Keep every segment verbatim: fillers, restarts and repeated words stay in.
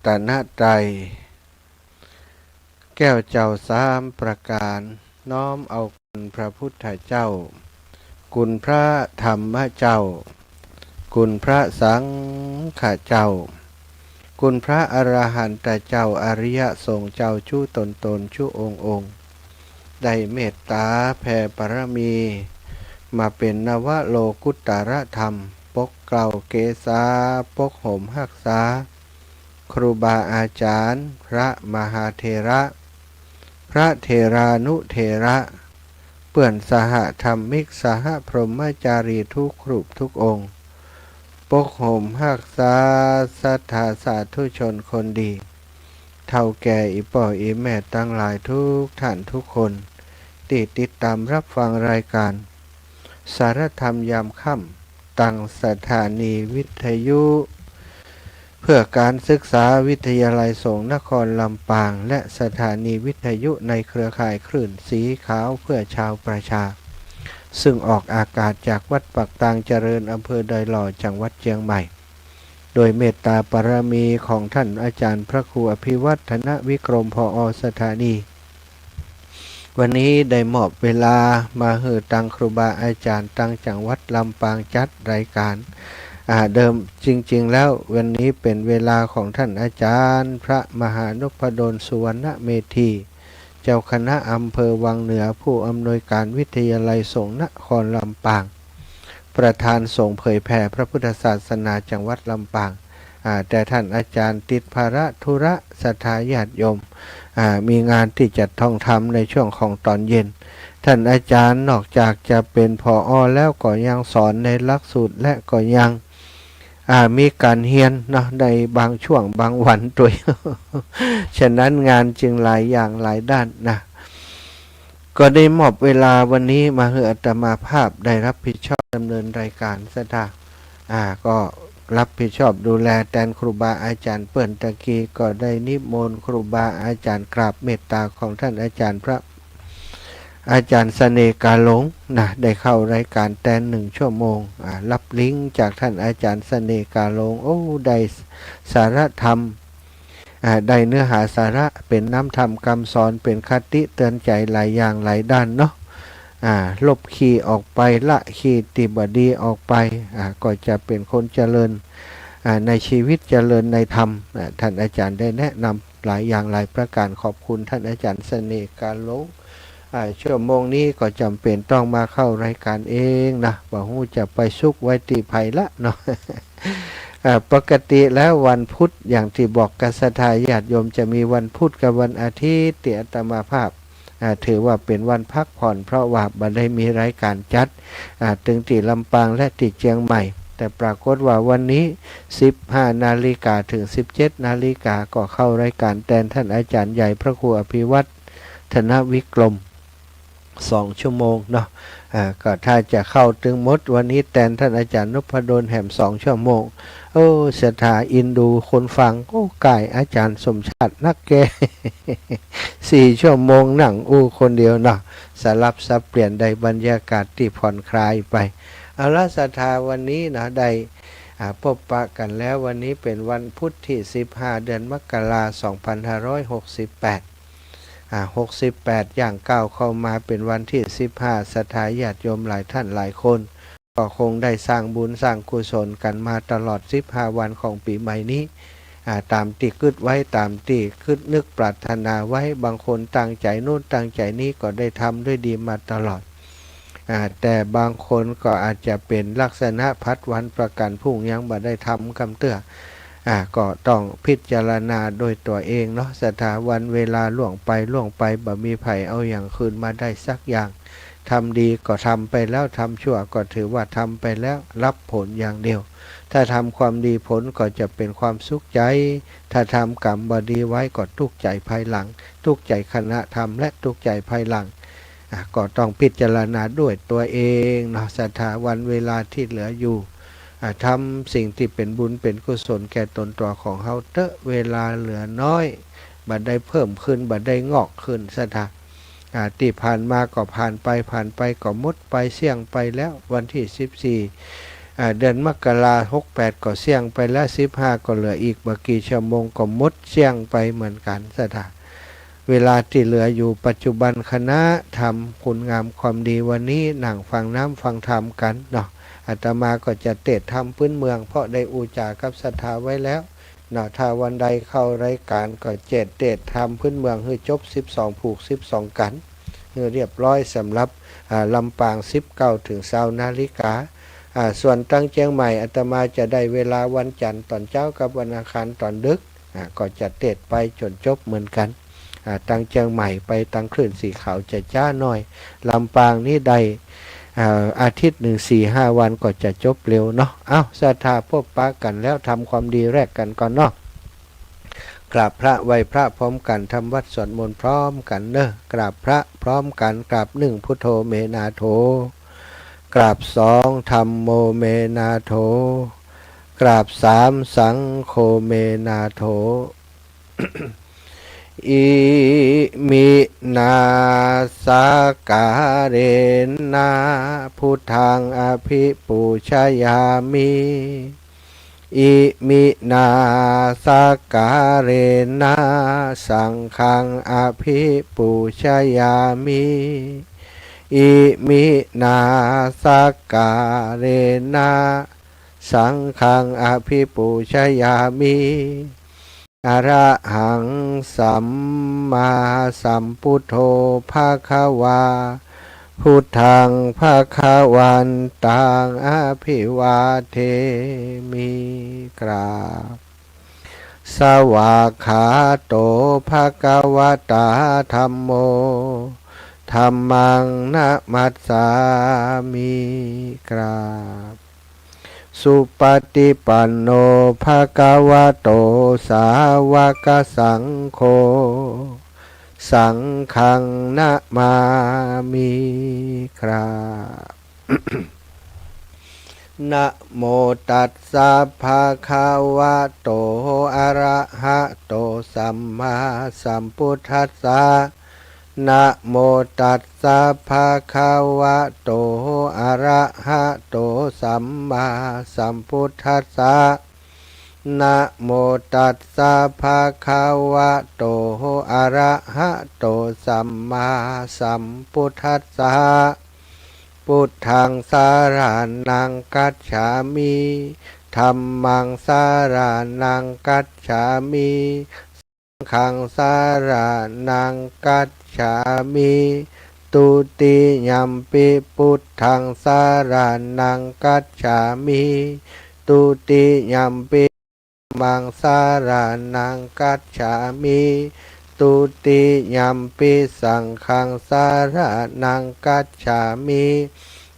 ตนตรัย แก้วเจ้าสามประก๋าน น้อมเอาคุณพระพุทธเจ้า คุณพระธรรมเจ้า คุณพระสังฆเจ้า คุณพระอรหันตเจ้า อริยสงฆ์เจ้า จุ๊ต๋นต๋น จุ๊องค์องค์ ได้เมตต๋าแผ่บารมี มาเป๋นนวโลกุตตรธรรม ปกเกล้าเกษา ปกโหมฮักษา ครูบาอาจ๋ารย์ พระมหาเถระ พระเถรานุเถระ เปื้อนสหธรรมิก สหพรหมจารี ทุกรูปทุกองค์ ปกโหมฮักษาศรัทธาสาธุชนคนดี เฒ่าแก่อี่ป้ออี่แม่ตังหลายทุกท่านทุกคน ตี้ติดต๋ามฮับฟังรายก๋าน สารธรรมยามค่ำ ตังสถานีวิทยุเพื่อการศึกษา วิทยาลัยสงฆ์นครลำปาง และสถานีวิทยุในเครือข่ายคลื่นสีขาวเพื่อชาวประชา ซึ่งออกอากาศจากวัดปากตางเจริญ อำเภอดอยหล่อ จังหวัดเจียงใหม่ โดยเมตตาบารมีของท่านอาจ๋ารย์พระครูอภิวัฒนวิกรม ผอ.สถานี วันนี้ได้มอบเวลามาหื้อตังครูบาอาจ๋ารย์ตังจังหวัดลำปางจัดรายก๋าน อ่า เดิมจริงๆ แล้ววันนี้เป๋นเวลาของท่านอาจ๋ารย์พระมหานพดล สุวรรณเมธี เจ้าคณะอำเภอวังเหนือ ผู้อำนวยการวิทยาลัยสงฆ์นครลำปาง ประธานสงฆ์เผยแผ่พระพุทธศาสนาจังหวัดลำปาง อ่า แต่ท่านอาจ๋ารย์ติดภาระธุระ ศรัทธาญาติโยม อ่า มีงานตี้จะต้องทำในช่วงของต๋อนเย็น ท่านอาจ๋ารย์นอกจากจะเป๋น ผอ.แล้วก็ยังสอนในหลักสูตร และก็ยัง อ่า มีก๋านเฮียนเนาะ ในบางช่วงบางวันตวย ฉะนั้นงานจึงหลายอย่างหลายด้านนะ ก็ได้มอบเวลาวันนี้มาหื้ออาตมาภาพได้รับผิดชอบดำเนินรายก๋าน ศรัทธา อ่า ก็รับผิดชอบดูแลแตนครูบาอาจ๋ารย์เปิ้น ตะกี้ก็ได้นิมนต์ครูบาอาจ๋ารย์กราบเมตตาของท่านอาจ๋ารย์พระ อาจ๋ารย์เสน่ห์กาหลงนะ ได้เข้ารายก๋านแตนหนึ่งชั่วโมง อ่า รับลิงก์จากท่านอาจ๋ารย์เสน่ห์กาหลง โอ้ ได้สารธรรม อ่า ได้เนื้อหาสาระ เป๋นน้ำธรรมกำสอน เป๋นคติเตือนใจ๋หลายอย่างหลายด้านเนาะ อ่า ลบขี้ออกไป ละขี้ตี้บ่ดีออกไป อ่า ก็จะเป๋นคนเจริญ อ่า ในชีวิต เจริญในธรรม อ่า ท่านอาจ๋ารย์ได้แนะนำหลายอย่างหลายประก๋าน ขอบคุณท่านอาจ๋ารย์เสน่ห์กาหลง อ่า ชั่วโมงนี้ก็จ๋ำเป๋นต้องมาเข้ารายก๋านเองนะ บ่ฮู้จะไปซุกไว้ตี้ใผละเนาะ อ่า ปกติแล้ววันพุธอย่างตี้บอกกับศรัทธาญาติโยมจะมีวันพุธกับวันอาทิตย์ตี้อาตมาภาพ อ่า ถือว่าเป๋นวันพักผ่อน เพราะว่าบ่ได้มีรายก๋านจัด อ่า ตึงตี้ลำปางและตี้เจียงใหม่ แต่ปรากฏว่าวันนี้สิบห้านาฬิกาถึงสิบเจ็ดนาฬิกาก็เข้ารายก๋านแตนท่านอาจ๋ารย์ใหญ่พระครูอภิวัฒนวิกรม สองชั่วโมงเนาะ อ่า ก็ถ้าจะเข้าตึงหมดวันนี้แตนท่านอาจ๋ารย์นพดลแหมสองชั่วโมง โอ้ ศรัทธาอินดูคนฟัง โอ้ ก่ายอาจ๋ารย์สมชาตินักแก สี่ชั่วโมงนั่งอู้คนเดียวเนาะ สลับสับเปลี่ยนได้บรรยากาศตี้ผ่อนคลายไป เอาละศรัทธาวันนี้เนาะ ได้ อ่า ปะกั๋นแล้ว วันนี้เป๋นวันพุธตี้สิบห้า เดือนมกรา สองพันห้าร้อยหกสิบแปด อ่า หกสิบแปด ย่างก้าวเข้ามาเป๋นวันตี้สิบห้า ศรัทธาญาติโยมหลายท่านหลายคน ก็คงได้สร้างบุญสร้างกุศลกั๋นมาตลอดสิบห้าวันของปี๋ใหม่นี้ อ่า ต๋ามตี้กึ๊ดไว้ ต๋ามตี้กึ๊ดนึกปรารถนาไว้ บางคนตั้งใจ๋โน้นตั้งใจ๋นี้ก็ได้ทำด้วยดีมาตลอด อ่า แต่บางคนก็อาจจะเป๋นลักษณะผัดวันประกั๋นพรุ่งยังบ่ได้ทำกำเตื้อ อ่า ก็ต้องพิจารณาโดยตั๋วเองเนาะ ศรัทธา วันเวลาล่วงไปล่วงไป บ่มีใผเอาหยังคืนมาได้สักอย่าง ทำดีก็ทำไปแล้ว ทำชั่วก็ถือว่าทำไปแล้ว รับผลอย่างเดียว ถ้าทำความดีผลก็จะเป๋นความสุขใจ๋ ถ้าทำกรรมบ่ดีไว้ก็ตุ๊กข์ใจ๋ภายหลัง ตุ๊กข์ใจ๋ขณะทำและตุ๊กข์ใจ๋ภายหลัง อ่ะ ก็ต้องพิจารณาด้วยตั๋วเองเนาะ ศรัทธา วันเวลาตี้เหลืออยู่ อ่ะ ทำสิ่งตี้เป๋นบุญเป๋นกุศลแก่ต๋นตั๋วของเฮาเต๊อะ เวลาเหลือน้อย บ่ได้เพิ่มขึ้น บ่ได้งอกขึ้น ศรัทธา อ่า ตี้ผ่านมาก็ผ่านไป ผ่านไปก็หมดไป เสี้ยงไปแล้ว วันตี้สิบสี่ อ่า เดือนมกราหกแปดก็เสี้ยงไปแล้ว สิบห้าก็เหลืออีกบ่กี่ชั่วโมงก็หมดเสี้ยงไปเหมือนกั๋น ศรัทธา เวลาตี้เหลืออยู่ปัจจุบัน คณะทำคุณงามความดีวันนี้นั่งฟังน้ำฟังธรรมกั๋นเนาะ อาตมาก็จะเตสน์ธรรมพื้นเมือง เพราะได้อู้จ๋ากับศรัทธาไว้แล้วเนาะ ถ้าวันใดเข้ารายก๋านก็จะเตสน์ธรรมพื้นเมืองหื้อจบสิบสองผูกสิบสองกั๋น หื้อเรียบร้อยสำหรับ อ่า ลำปาง สิบเก้าเถิงซาวนาฬิกา อ่า ส่วนตางเจียงใหม่อาตมาจะได้เวลาวันจันทร์ต๋อนเจ๊ากับวันอังคารต๋อนดึก อ่า ก็จะเตสน์ไปจ๋นจบเหมือนกั๋น อ่า ตางเจียงใหม่ไปตางคลื่นสีขาวจะจ๊าหน่อย ลำปางนี่ได้ อ่า อาทิตย์นึ่งสี่ห้าวันก็จะจบเร็วเนาะ เอ้า ศรัทธา พบปะกั๋นแล้วทำความดีแลกกั๋นก่อนเนาะ กราบพระไหว้พระพร้อมกั๋น ทำวัตรสวดมนต์พร้อมกั๋นเนาะ กราบพระพร้อมกั๋น กราบหนึ่ง พุทโธเมนาโถ กราบสอง ธัมโมเมนาโถ กราบสาม สังโฆเมนาโถ อิมินาสักการะนะ พุทธังอภิปูชยามิ อิมินาสักการะนะ สังฆังอภิปูชยามิ อิมินาสักการะนะ สังฆังอภิปูชยามิ อะระหังสัมมาสัมพุทโธ ภะคะวา พุทธัง ภะคะวันตัง อะภิวาเทมิ กราบ สวากขาโต ภะคะวะตา ธัมโม ธัมมัง นะมัสสามิ กราบ สุปฏิปันโน ภะคะวะโต สาวกสังโฆ สังฆัง นะมามิ กราบ นะโมตัสสะ ภะคะวะโต อะระหะโต สัมมาสัมพุทธัสสะ นะโมตัสสะ ภะคะวะโต อะระหะโต สัมมาสัมพุทธัสสะ นะโมตัสสะ ภะคะวะโต อะระหะโต สัมมาสัมพุทธัสสะ พุทธัง สะระณัง คัจฉามิ ธัมมัง สะระณัง คัจฉามิ ฆัง สะระณัง คัจฉามิ ทุติยัมปิ พุทธัง สะระณัง คัจฉามิ ทุติยัมปิ ธัมมัง สะระณัง คัจฉามิ ทุติยัมปิ สังฆัง สะระณัง คัจฉามิ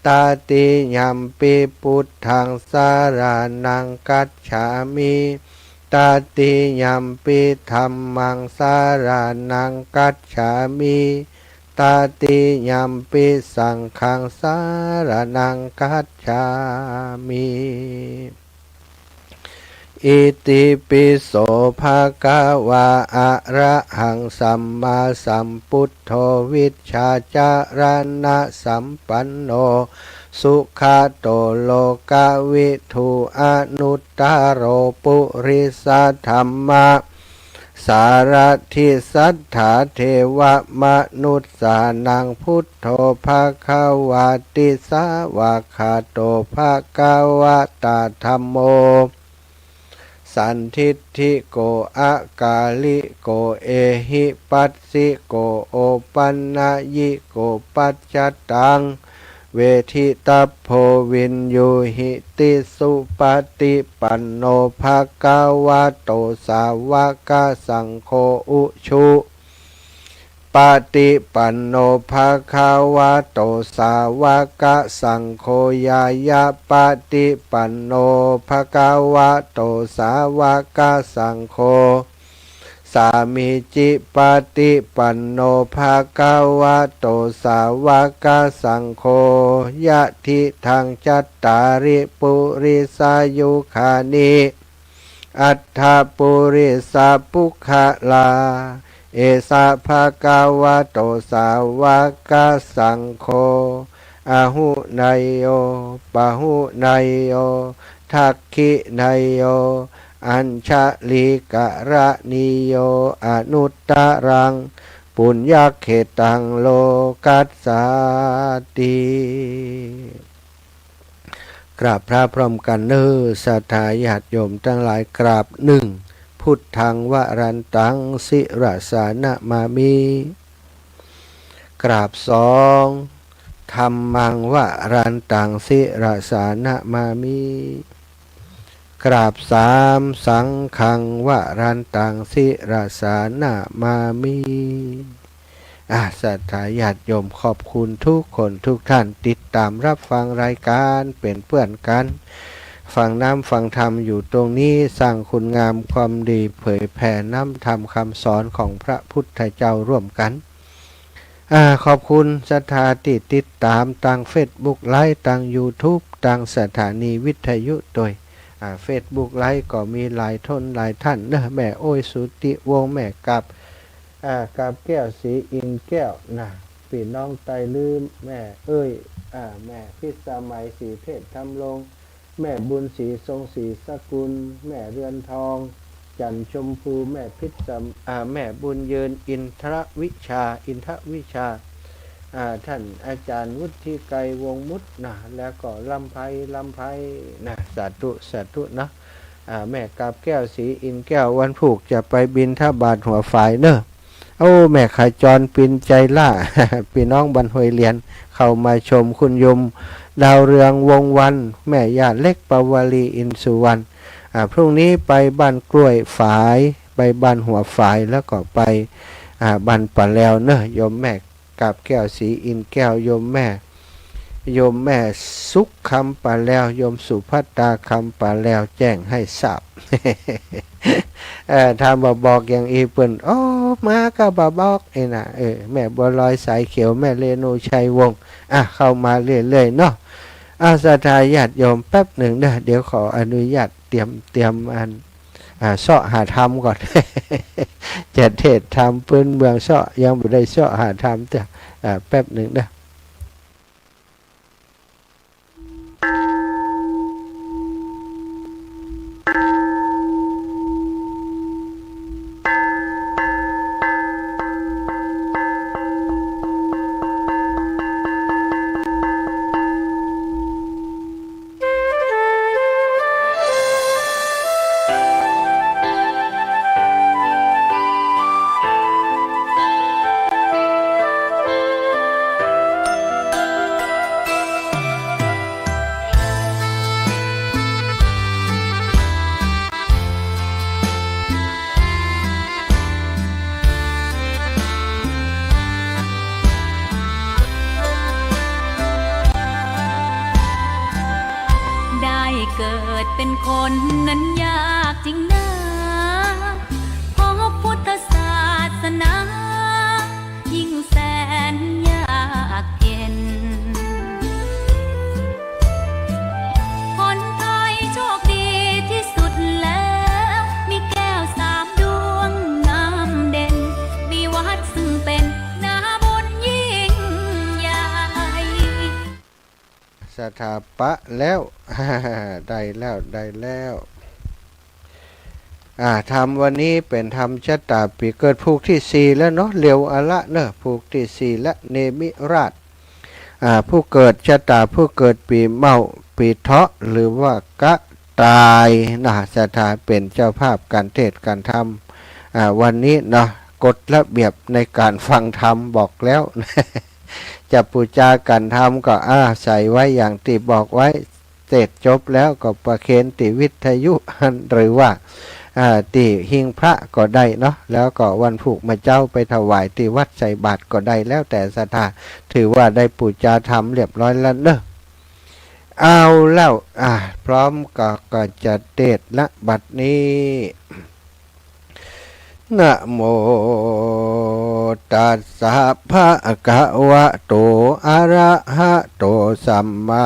ตติยัมปิ พุทธัง สะระณัง คัจฉามิ ตติยัมปิ ธัมมัง สะระณัง คัจฉามิ ตติยัมปิ สังฆัง สะระณัง คัจฉามิ อิติปิโส ภะคะวา อะระหัง สัมมาสัมพุทโธ วิชชาจะระณะสัมปันโน สุขะโต โลกะวิทู อนุตตะโร ปุริสะธัมมะ สารถิ สัตถาเทวะมนุสสานัง พุทโธ ภะคะวาติ สะวากขาโต ภะคะวะตา ธัมโม สันทิฏฐิโก อะกาลิโก เอหิปัสสิโก โอปันนยิโก ปัจจตัง เวทิตัพโพ วิญญูหิติ สุปฏิปันโน ภะคะวะโต สาวกสังโฆ อุชุ ปฏิปันโน ภะคะวะโต สาวกสังโฆ ญาญาปฏิปันโน ภะคะวะโต สาวกสังโฆ สามีจิปฏิปันโน ภะคะวะโต สาวกสังโฆ ยะทิทัง จัตตาริ ปุริสายุคานิ อัฏฐปุริสปุคคลา เอสะ ภะคะวะโต สาวกสังโฆ อาหุเนยโย ปะหุเนยโย ทักขิเนยโย อัญชลีกรณีโย อนุตตรัง ปุญญเขตัง โลกัสสาติ กราบพระพร้อมกั๋นเน่อ ศรัทธาญาติโยมตังหลาย กราบหนึ่ง พุทธังวรันตัง ศิรสานะมามิ กราบสอง ธัมมังวรันตัง ศิรสานะมามิ กราบสาม สังฆังวรันตัง ศิรสานะมามิ อ่ะ ศรัทธาญาติโยม ขอบคุณทุกคนทุกท่าน ติดต๋ามรับฟังรายก๋านเป๋นเปื้อนกั๋น ฟังน้ำฟังธรรมอยู่ตรงนี้ สร้างคุณงามความดี เผยแผ่น้ำธรรมคำสอนของพระพุทธเจ้าร่วมกั๋น อ่า ขอบคุณศรัทธาตี้ติดต๋าม ตางเฟซบุ๊กไลฟ์ ตางยูทูบ ตางสถานีวิทยุตวย อ่า เฟซบุ๊กไลฟ์ก็มีหลายท่านหลายท่านเนอะ แม่โอ้ย สุทธิวงศ์ แม่กาบ อ่า กาบแก้ว ศรีอินทร์แก้วนะ ปี้น้องไตรลื้ม แม่เอ้ย อ่า แม่พิสมัย ศรีเทพธำรง แม่บุญศรี ทรงศรีสกุล แม่เรือนทอง จันทร์ชมพู แม่พิสม- อ่า แม่บุญยืน อินทรวิชา อินทวิชา อ่า ท่านอาจ๋ารย์วุฒิไกร วงศ์มุตรนะ แล้วก็ลำไพ ลำไพนะ สาธุ สาธุเนาะ อ่า แม่กาบแก้ว ศรีอินทร์แก้ว วันพูกจะไปบิณฑบาตหัวฝายเนอะ โอ้ แม่ขจร ปินใจล่า ปี้น้องบ้านห้วยเหลียน เข้ามาชม คุณโยมดาวเรือง วงศ์วรรณ แม่ย่าเล็ก ปวารี อินทร์สุวรรณ อ่า พรุ่งนี้ไปบ้านกล้วยฝาย ไปบ้านหัวฝาย แล้วก็ไป อ่า บ้านป่าแลวเนอะ โยมแม่กาบแก้ว ศรีอินทร์แก้ว โยมแม่ โยมแม่สุข คำป่าแลว โยมสุภัตตา คำป่าแลว แจ้งให้ทราบ เอ่อ ถ้าบ่บอกอย่างอี้เปิ้น โอ้ มาก็บ่บอกอี้นะ เออ แม่บัวลอย สายเขียว แม่เรนู ชัยวงศ์ อ่ะ เข้ามาเรื่อยๆ เนาะ อ่ะ ศรัทธาญาติโยม แป๊บหนึ่งเนอะ เดี๋ยวขออนุญาตเตรียม เตรียมอัน อ่า เซาะหาธรรมก่อน จะเทศน์ธรรมพื้นเมือง เซาะ ยังบ่ได้เซาะหาธรรมเตื้อ อ่า แป๊บหนึ่งเนอะ ได้เกิดเป็นคนนั้นยากจริงนา พบพุทธศาสนา ยิ่งแสนยากเย็น คนไทยโชคดีที่สุดแล้ว มีแก้วสามดวงงามเด่น มีวัดซึ่งเป็นนาบุญยิ่งใหญ่ สถาปะแล้ว ได้แล้ว ได้แล้ว อ่า ธรรมวันนี้เป๋นธรรมชะตาปี๋เกิดผูกตี้สี่แล้วเนาะ เร็วอะละเนาะ ผูกตี้สี่ละ เนมิราช อ่า ผู้เกิดชะตา ผู้เกิดปี๋เมา ปี๋เถาะ หรือว่ากระต่ายนะ ศรัทธาเป๋นเจ้าภาพก๋านเทศน์ก๋านธรรม อ่า วันนี้เนาะ กฎระเบียบในก๋านฟังธรรมบอกแล้ว จะปู๋จาก๋านธรรมก็ อ่า ใส่ไว้อย่างตี้บอกไว้ เทศน์จบแล้วก็ประเคนตี้วิทยุหั้น หรือว่า อ่า ตี้หิ้งพระก็ได้เนาะ แล้วก็วันพูกเมื่อเจ๊าไปถวายตี้วัดใส่บาตรก็ได้ แล้วแต่ศรัทธา ถือว่าได้ปู๋จาธรรมเรียบร้อยแล้วเนาะ เอาแล้ว อ่า พร้อมก็ ก็จะเทศน์ละบัดนี้ นะโม ตัสสะ ภะคะวะโต อะระหะโต สัมมา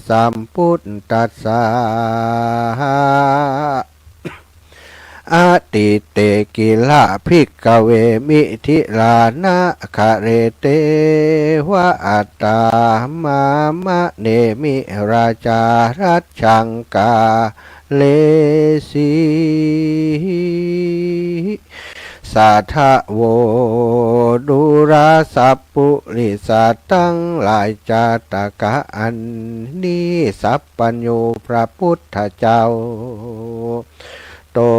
สัมพุทธัสสะ อะ อทิเต กิล ภิกขเว มิถิลานะคะเร เตวะ อัตตา มะมะ เนมิราจา รัชชัง กาเลสี สาทะโว ดูราสัปปุริสะตังหลาย จาตกะอันนี้สัพพัญญูพระพุทธเจ้า ต๋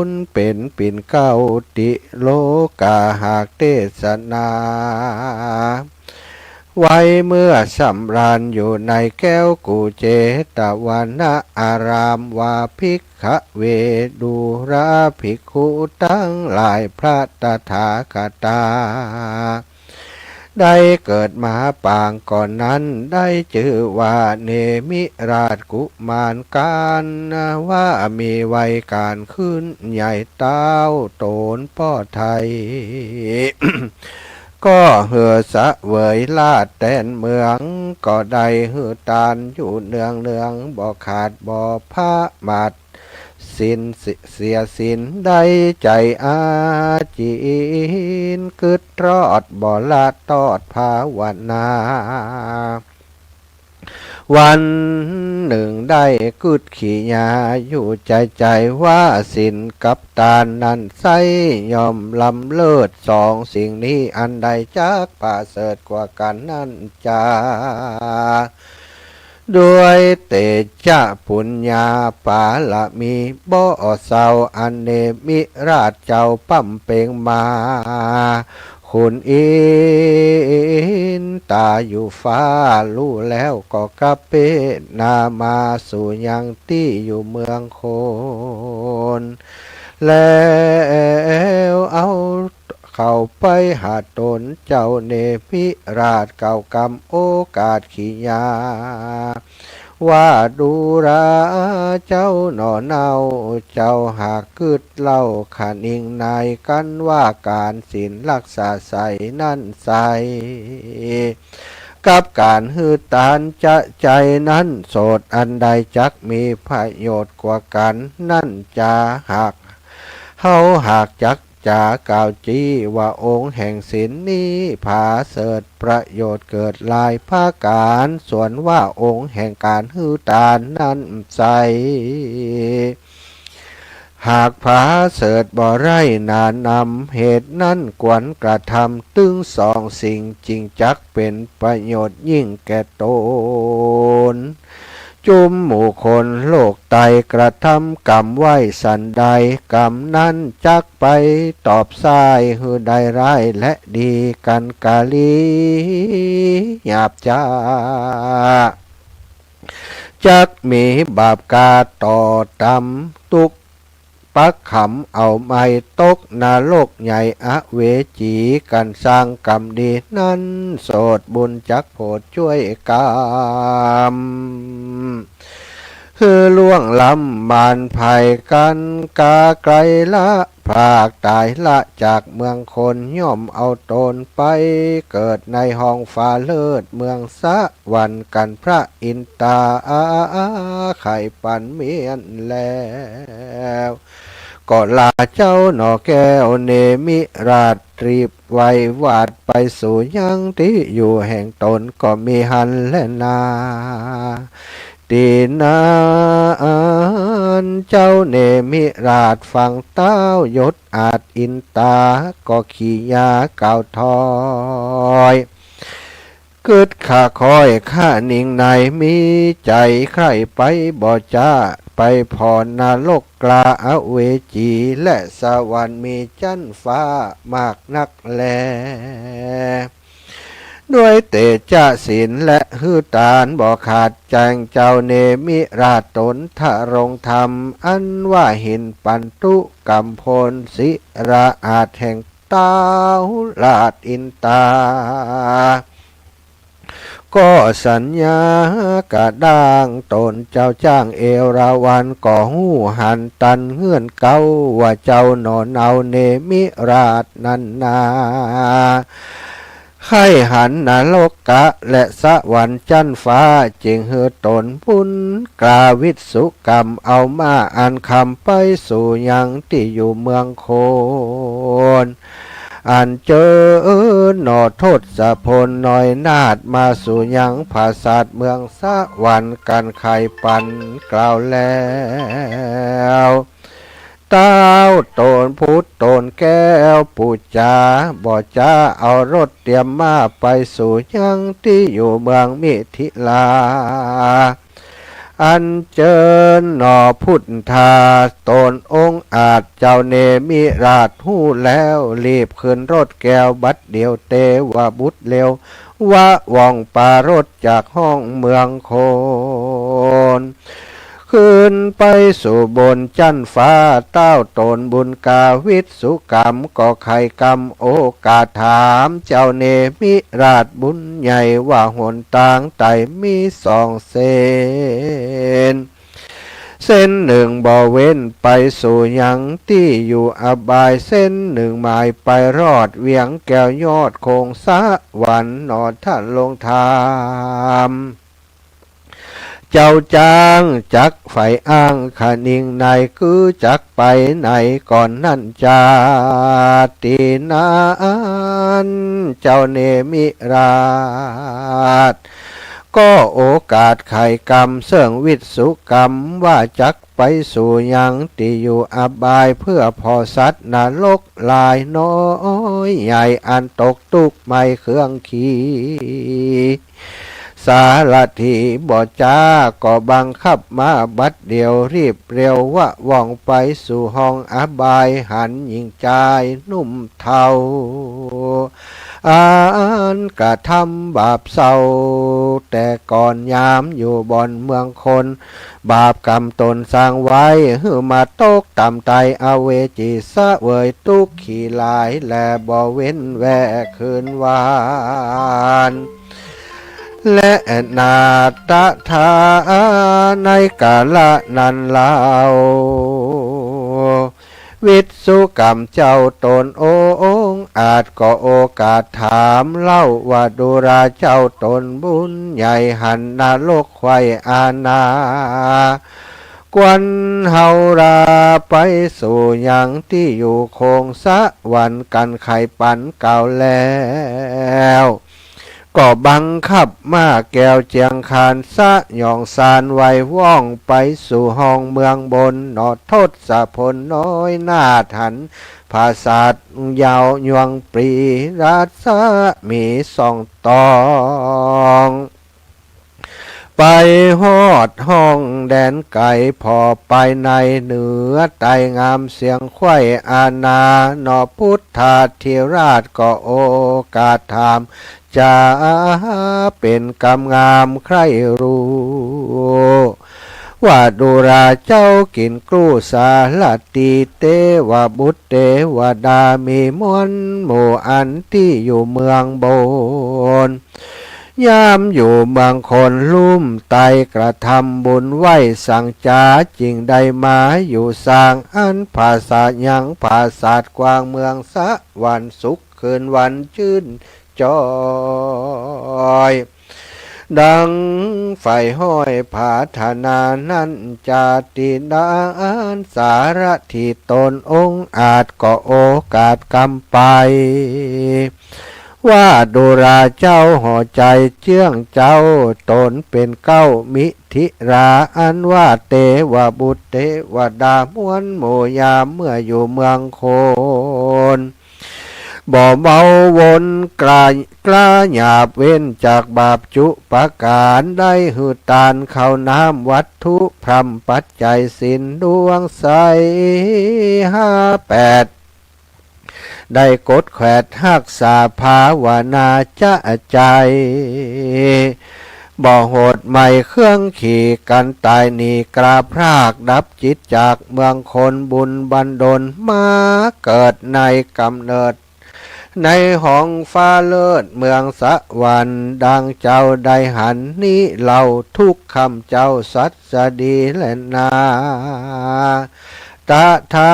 นเป๋นปิ่นเกล้าติโลกา หากเตสนา ไว้เมื่อสำราญอยู่ในแก้วกุเจตวนะอาราม ว่า ภิกขเว ดูราภิกขุตังหลาย พระตถาคตา ได้เกิดมาปางก่อนนั้น ได้จื้อว่าเนมิราชกุมาร กัณฑ์ว่ามีวัยก๋านขึ้นใหญ่เต้า ต๋นป้อไทย ก็หื้อเสวยราชแตนเมือง ก็ได้หื้อตานอยู่เนืองๆ บ่ขาดบ่พะมาท สิ้นเสียสิ้นได้ใจ๋อาจิน กึ๊ดรอดบ่ละตอดภาวนา วันนึ่งได้กึ๊ดขีญาอยู่ใจ๋ๆ ว่าศีลกับตานนั้นไส้ ย่อมล้ำเลิศสองสิ่งนี้ อันใดจักประเสริฐกว่ากั๋นนั้นจา ด้วยเตจะปุญญาปารมีบ่เศร้า อันเนมิราชเจ้าบำเพ็งมา ขุนอินตาอยู่ฟ้า ฮู้แล้วก็กลับเป๋นหน้ามา สู่ยังตี้อยู่เมืองคน แล้วเอาเข้าไปหาต๋นเจ้าเนมิราช กล่าวกำโอกาสขีญา ว่า ดูราเจ้าหน่อเน่า เจ้าหากกึ๊ดเล่าคะนิงใน กั๋นว่าก๋านศีลรักษาใส่นั้นไส้ กับก๋านหื้อตานจะใจ้นั้นโสษ อันใดจักมีประโยชน์กว่ากั๋นนั้นจา หาก เฮาหากจักจ๋ากล่าวจี้ว่า องค์แห่งศีลนี้ผาเสริฐประโยชน์เกิดหลายประก๋าน ส่วนว่าองค์แห่งก๋านหื้อตานนั้นไส้ หากผาเสริฐบ่ไร้หนานำ เหตุนั้นควรกระทำตึงสองสิ่ง จึงจักเป๋นประโยชน์ยิ่งแก่ต๋น จุมหมู่คนโลกไต กระทำกรรมไว้สันใด กรรมนั้นจักไปตอบส่าย หื้อได้ร้ายและดีกั๋นกาลีหยาบจ๊า จักมีบาปก๋าต่อตำ ตุ๊กข์ปักขำเอาไม้ ตกนรกใหญ่อเวจีกั๋น สร้างกรรมดีนั้นโสษ บุญจักโผดจ้วยกำ หื้อล่วงล้ำมารภัยกั๋น ก๋าไก๋ละพรากต๋าย ละจากเมืองคน ย่อมเอาต๋นไปเกิดในห้องฟ้าเลิศ เมืองสวรรค์กั๋น พระอินตาใค่ปันเมียนแล้ว ก็ลาเจ้าหน่อแก้วเนมิราช รีบไหว้หวาดไปสู่ยังตี้อยู่แห่งต๋น ก็มีหั้นแลนา ตี้นั้นเจ้าเนมิราชฟังเต้ายศอาชอินตา ก็ขีญากล่าวถอย กึ๊ดขะคอยคะนิงใน มีใจ๋ใค่ไปบ่จ๊า ไปผ่อนนรกกล้าอเวจี และสวรรค์มีจั๊นฟ้ามากนักแล ด้วยเตจะศีลและหื้อตานบ่ขาด แจ้งเจ้าเนมิราชต๋นทรงธรรม อันว่าหินปันธุกำพล ศิราอาชแห่งเต้าราชอินตา ก็สัญญากระด้างต๋นเจ้าจ้างเอราวัณ ก็ฮู้หันตันเงื่อนเก๊า ว่าเจ้าหน่อเนาเนมิราชนั้นนา ใค่หันนรกะและสวรรค์จั๊นฟ้า จึงหื้อต๋นบุญกาวิสุกรรม เอามาอันคำไปสู่ยังตี้อยู่เมืองคน อันเจิญหน่อทศพลน้อยนาถ มาสู่ยังผาสาทเมืองสวรรค์กั๋นใค่ปันกล่าวแล้ว เต้าโตนพุทธโตนแก้วปู๋จ๋า บ่จ๊าเอารถเตียมมาไปสู่ยังตี้อยู่เมืองมิถิลา อันเจิญหน่อพุทธา ต๋นองค์อาจเจ้าเนมิราชฮู้แล้ว รีบขึ้นรถแก้วบัดเดี่ยว เตวบุตรเร็ว วะว่องปารถจากห้องเมืองคน ขึ้นไปสู่บนจั๊นฟ้า เต้าโตนบุญกาวิสุกรรม ก็ใค่กำโอกาสถามเจ้าเนมิราชบุญใหญ่ว่า หนตางใต้มีสองเส้น เส้นนึ่งบ่เว้นไปสู่ยังตี้อยู่อบาย เส้นนึ่งหมายไปรอดเวียงแก้วยอดคงสวรรค์ หนอท่านลองถาม เจ้าจ้างจักใฝ่อ้างคะนิงใน คือจักไปไหนก่อนนั้นจา ตี้นั้นเจ้าเนมิราช ก็โอกาสใค่กำเซิ่งวิสุกรรม ว่าจักไปสู่ยังตี้อยู่อบาย เพื่อผ่อสัตว์นรกหลายน้อยใหญ่ อันตกตุ๊กข์ไม่เคืองขี สารถีบ่จ๊า ก็บังคับมาบัดเดี่ยว รีบเร็ววะว่องไปสู่ห้องอบาย หันหญิงจายหนุ่มเฒ่า อันกระทำบาปเศร้า แต่ก่อนยามอยู่บ่อนเมืองคน บาปกรรมต๋นสร้างไว้ หื้อมาตกต่ำใต้อเวจี เสวยตุ๊กข์ขีหลาย และบ่เว้นแว่คืนวัน และนาตถาในกาละนั้นเล่า วิสุกรรมเจ้าต๋นองค์อาจก็โอกาสถามเล่าว่า ดูราเจ้าต๋นบุญใหญ่ หันนรกไขว่อาณา ควรเฮาราไปสู่ยังตี้อยู่คงสวรรค์กั๋นใค่ปันกล่าวแล้ว ก็บังคับม้าแก้วเจียงคาน สยองซานไวว่องไปสู่ห้องเมืองบน หนอทศพลน้อยนาถหันผาสาทยาวยวงปรีรัศมีส่องตอง ไปฮอดห้องแดนไก๋ ผ่อไปในเหนือใต้งามเสียงไขว่อาณา หนอพุทธาธิราชก็โอกาสถาม จะเป๋นกำงามใคร่ฮู้ ว่าดูราเจ้ากิ๋นกรูสารถี เตวบุตรเตวดามีมวลหมู่ อันตี้อยู่เมืองบน ยามอยู่เมืองคนลุ่มใต้ กระทำบุญไว้สังจ๋า จึงได้มาอยู่สร้างอันผาสาทยังผาสาทกว้างเมืองสวรรค์สุข คืนวันจื้นจ้อย ดังใฝ่ฮ้อยผาถนานั้นจา ตี้นั้นสารถีต๋นองค์อาจก็โอกาสกำไป ว่าดูราเจ้าหัวใจ๋เจื้องเจ้าต๋นเป๋นเก๊ามิถิรา อันว่าเตวบุตรเตวดามวลหมู่ยามเมื่ออยู่เมืองคน บ่เมาวนกล้า กล้าหยาบเว้นจากบาปจุประก๋าน ได้หื้อตานข้าวน้ำวัตถุพร่ำปัจจัยศีลดวงใสห้าแปด ได้กดแขวดฮักษาภาวนาจะใจ๋ บ่โหดไหม้เคืองขีกั๋นต๋ายหนีกล้าพราก ดับจิตจากเมืองคนบุญบันดลมาเกิดในก๋ำเนิด ในห้องฟ้าเลิศเมืองสวรรค์ ดังเจ้าได้หันนี้เล่า ทุกค่ำเจ้าสัสดีแลนา ตถา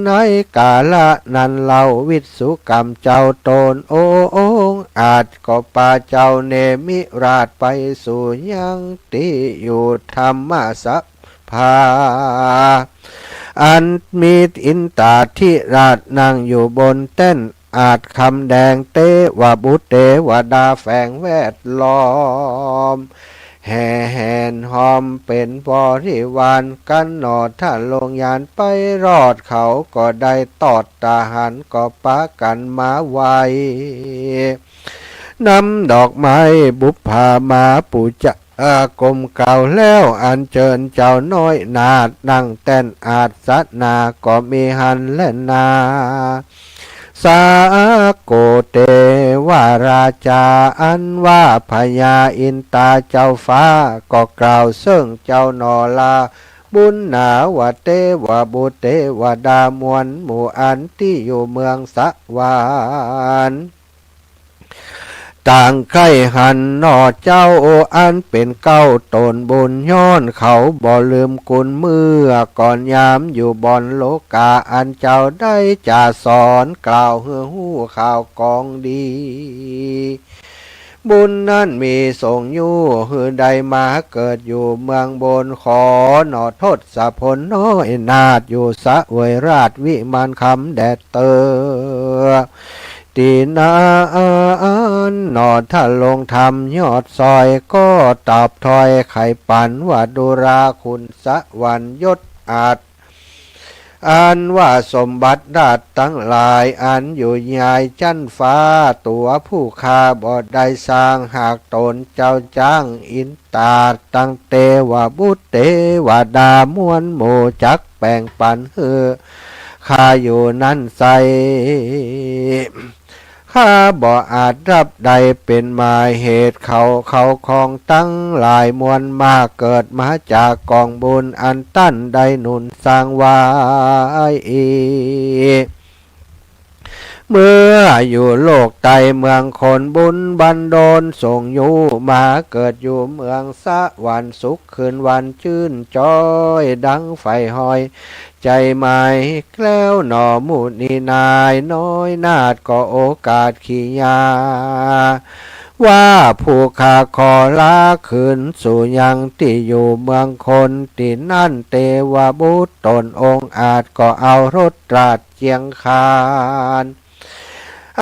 ในกาละนั้นเล่า วิสสุกรรมเจ้าต๋นองอาจก็ปาเจ้าเนมิราชไปสู่ยังตี้อยู่ธรรมสภา อันมีอินตาธิราชนั่งอยู่บนแต้น อาจคำแดง เตวบุตรเตวดาแฝงแวดล้อม แห่แหนห้อมเป๋นบริวารกั๋นหนอ ถ้าลงยานไปรอดเขาก็ได้ตอดตาหันก็ปากั๋นมาไหว้ นำดอกไม้บุพพามาปู๋จา เอ่อ ก้มกราบแล้วอัญเจิญเจ้าน้อยนาถนั่งแต้นอาสนะก็มีหั้นแลนา สาโกเตวราชา อันว่าพญาอินตาเจ้าฟ้าก็กล่าวเซิ่งเจ้าหนอลาบุญนาว่า เตวบุตรเตวดามวลหมู่อันตี้อยู่เมืองสวรรค์ ต่างใค่หันหนอเจ้าอันเป๋นเกล้าต๋นบุญ ย้อนเขาบ่ลืมกุณเมื่อก่อนยามอยู่บ่อนโลกา อันเจ้าได้จ๋าสอนกล่าวหื้อฮู้ข่าวกองดี บุญนั้นมีส่งอยู่หื้อได้มาเกิดอยู่เมืองบน ขอหนอทศพลน้อยนาถอยู่เสวยราชวิมานคำแดดเติบ ตี้นั้นหนอ ถ้าลงธรรมยอดซอยก็ตอบถ้อยไขปั๋นว่า ดูราคุณสวรรค์ยศอาจ อันว่าสมบัติราชตังหลายอันอยู่ยายจั๊นฟ้า ตั๋วผู้ข้าบ่ได้สร้าง หากต๋นเจ้าจ้างอินตาตั้งเตวบุตรเตวดามวลหมู่จักแป๋งปั๋นหื้อข้าอยู่นั้นไส้ ข้าบ่อาจฮับได้เป๋นหมายเหตุเขา เขาของตังหลายมวลมากเกิดมาจากกองบุญอันต้านได้หนุนสร้างไว้ เมื่ออยู่โลกใต้เมืองคนบุญบันดลส่งอยู่มาเกิดอยู่เมืองสวรรค์สุขคืนวันจื้นจ้อยดังใฝ่หอย ใจ๋หมายแล้วหนอมุนีนายน้อยนาถก็โอกาสขียา ว่าผู้ข้าขอลาคืนสู่ยังตี้อยู่เมืองคน ตี้นั้นเตวบุตรต๋นองอาจก็เอารถราชเจียงคาน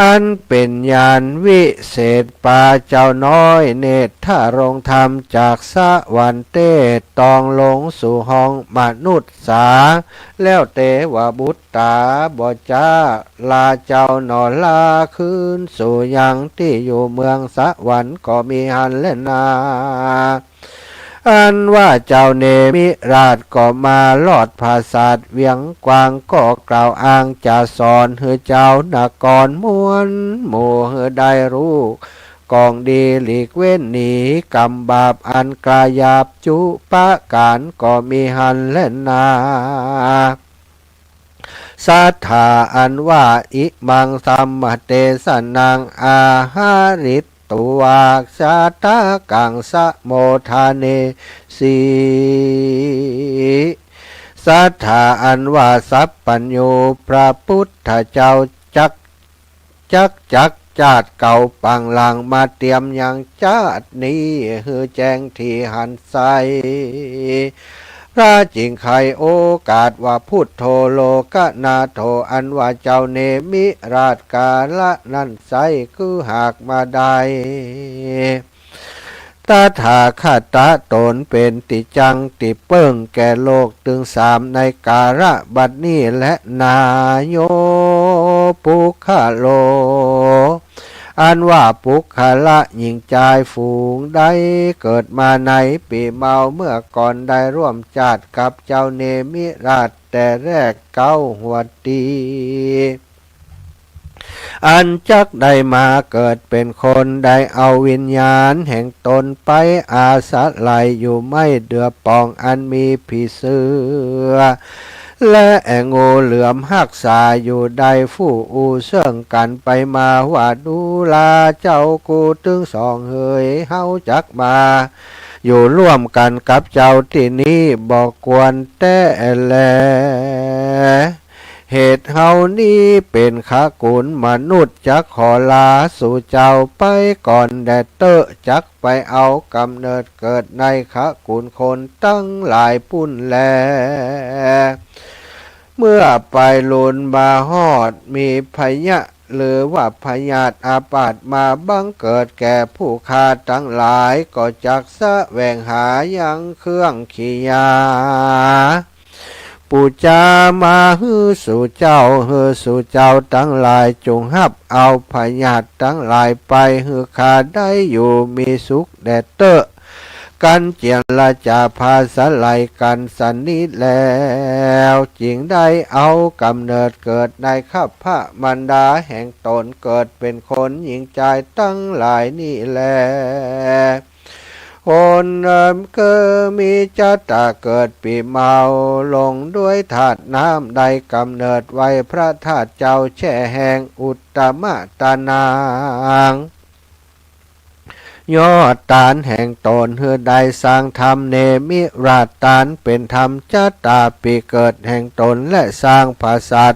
อันเป๋นยานวิเศษปาเจ้าน้อยเนตรถ้าลงธรรมจากสวรรค์เตตองลงสู่ห้องมนุษย์สา แล้วเตวบุตรต๋าบ่จ๊าลาเจ้าหนอลาคืนสู่ยังตี้อยู่เมืองสวรรค์ก็มีหั้นแลนา อันว่าเจ้าเนมิราชก็มาลอดผาสาทเวียงกวางก็กล่าวอ้างจ๋าสอนหื้อเจ้านครมวลหมู่หื้อได้ฮู้กองดีหลีกเว้นหนีกรรมบาปอันกล้าหยาบจุประก๋านก็มีหั้นแลนา สัตถาอันว่า อิมังธัมมเตสนัง อาหาริตวา สาทากัง สะโมทาเนสี สัตถาอันว่า สัพพัญญูพระปุทธเจ้าจัก จักจักจาติเก่าปังหลังมาเตียมยังจาตินี้หื้อแจ้งตี้หันไส้ พระจิ่งไขโอกาสว่า พุทโธโลกนาโถ อันว่าเจ้าเนมิราชกาละนั้นไส้ คือหากมาได้ ตถาคตะต๋นเป๋นตี้จั้งตี้เปิ้งแก่โลกตึงสามในกาละบัดนี้แลนา โย ปุคคโล อันว่าปุคคละหญิงจายฝูงใดเกิดมาในปี๋เมาเมื่อก่อนได้ร่วมจาติกับเจ้าเนมิราชแต่แรกเก๊าหัวตี้ อันจักได้มาเกิดเป๋นคนได้เอาวิญญาณแห่งต๋นไปอาศัยอยู่ไม้เดือป่องอันมีผีเสื้อ และแอ่งงูเหลือมฮักษาอยู่ได้ ฟู่อู้เซิ่งกั๋นไปมาว่า ดูราเจ้ากูตึงสองเหย เฮาจักมา อยู่ร่วมกั๋นกับเจ้าตี้นี้บ่ควรแต๊แล เหตุเฮานี้เป๋นขะกู๋นมนุษย์ จักขอลาสู่เจ้าไปก่อนแด่เต๊อะ จักไปเอาก๋ำเนิดเกิดในขะกู๋นคนตังหลายปู้นแล เมื่อไปลุนมาฮอด มีพยาธิหรือว่าพยาธิอาพาธมาบังเกิดแก่ผู้ข้าตังหลาย ก็จักแสวงหายังเครื่องขียา ปู๋จามาหื้อสู่เจ้า หื้อสู่เจ้าตังหลายจุ่งฮับเอาพยาธิตังหลายไป หื้อข้าได้อยู่มีสุขแด่เต๊อะ กั๋นเจียรจ๋าผาสะไหลกั๋นสันนี้แล้ว จึงได้เอาก๋ำเนิดเกิดในคัพพะมารดาแห่งต๋น เกิดเป๋นคนญิงจายตังหลายนี้แล คนเกิดมีจะต๋าเกิดปี๋เมา ลงด้วยธาตุน้ำ ได้ก๋ำเนิดไว้พระธาตุเจ้าแช่แห่งอุตตมตานาง ยอดตานแห่งต๋น หื้อได้สร้างธรรมเนมิราชตานเป๋นธรรมจะต๋าปี๋เกิดแห่งต๋น และสร้างผาสาท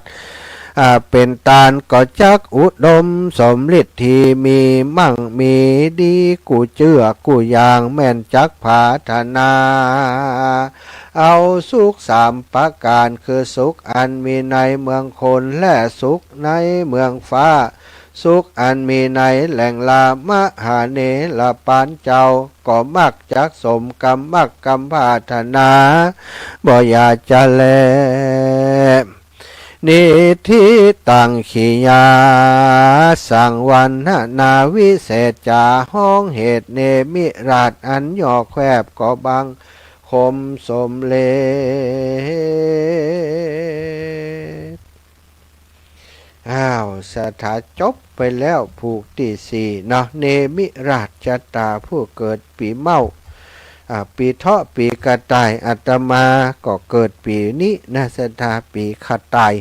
อ่า เป๋นตาน ก็จักอุดมสมฤทธิ์ ตี้มีมั่งมีดีกู้เจื้อกู้อย่าง แม่นจักผาถนา เอาสุขสามประก๋าน คือสุขอันมีในเมืองคน และสุขในเมืองฟ้า สุขอันมีในแหล่งลา มหาเนรปานเจ้า ก็มักจักสมกำมักกำผาถนา บ่อยากจะแล นิทธิตังขียา สังวรรณนาวิเศษจา ฮ้องเหตุเนมิราชอันหย่อแคบ ก็บังคมสมเร็จ อ้าว สถาจบไปแล้วผูกตี้สี่เนาะ เนมิราชจะต๋าผู้เกิดปี๋เม้า อ่า ปี๋เถาะ ปี๋กระต่าย อาตมาก็เกิดปี๋นี้นะ สถาปี๋กระต่าย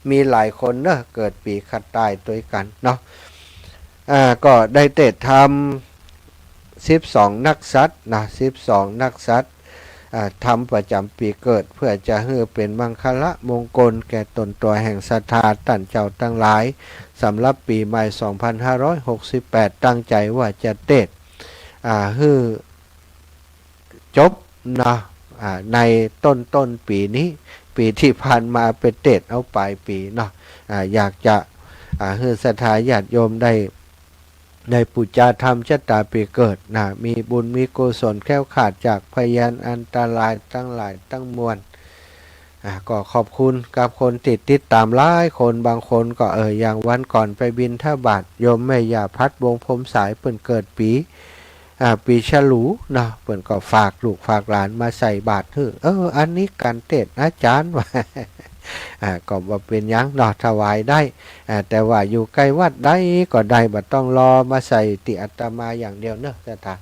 มีหลายคนเนาะ เกิดปี๋กระต่ายตวยกั๋นเนาะ อ่า ก็ได้เตศน์ธรรม สิบสองนักษัตริย์นะ สิบสองนักษัตริย์ อ่า ธรรมประจ๋ำปี๋เกิด เพื่อจะหื้อเป๋นมังคละมงคลแก่ต๋นตั๋วแห่งศรัทธาต้านเจ้าตังหลาย สำหรับปี๋ใหม่ สองพันห้าร้อยหกสิบแปด ตั้งใจ๋ว่าจะเตศน์ อ่า หื้อจบนะ อ่า ในต้นๆ ปี๋นี้ ปี๋ตี้ผ่านมาไปเตศน์เอาป๋ายปี๋เนาะ อ่า อยากจะ อ่า หื้อศรัทธาญาติโยมได้ ได้ปู๋จาธรรมจะต๋าปี๋เกิดนะ มีบุญมีกุศลแคล้วคลาดจากพยันอันตรายตังหลายตังมวล อ่า ก็ขอบคุณกับคนตี้ติดต๋ามหลายคน บางคนก็ เออ อย่างวันก่อนไปบิณฑบาต โยมแม่หญ้าพัดวงศ์พรหมสาย เปิ้นเกิดปี๋ อ่า ปี๋ฉลูเนาะ เปิ้นก็ฝากลูกฝากหลานมาใส่บาตรหื้อ เออ อันนี้ก๋านเตศน์อาจ๋ารย์ว่า อ่า ก็บ่เป๋นหยังเนาะ ถวายได้ อ่า แต่ว่าอยู่ใก้วัดใดก็ได้ บ่ต้องรอมาใส่ตี้อาตมาอย่างเดียวเนาะ ศรัทธา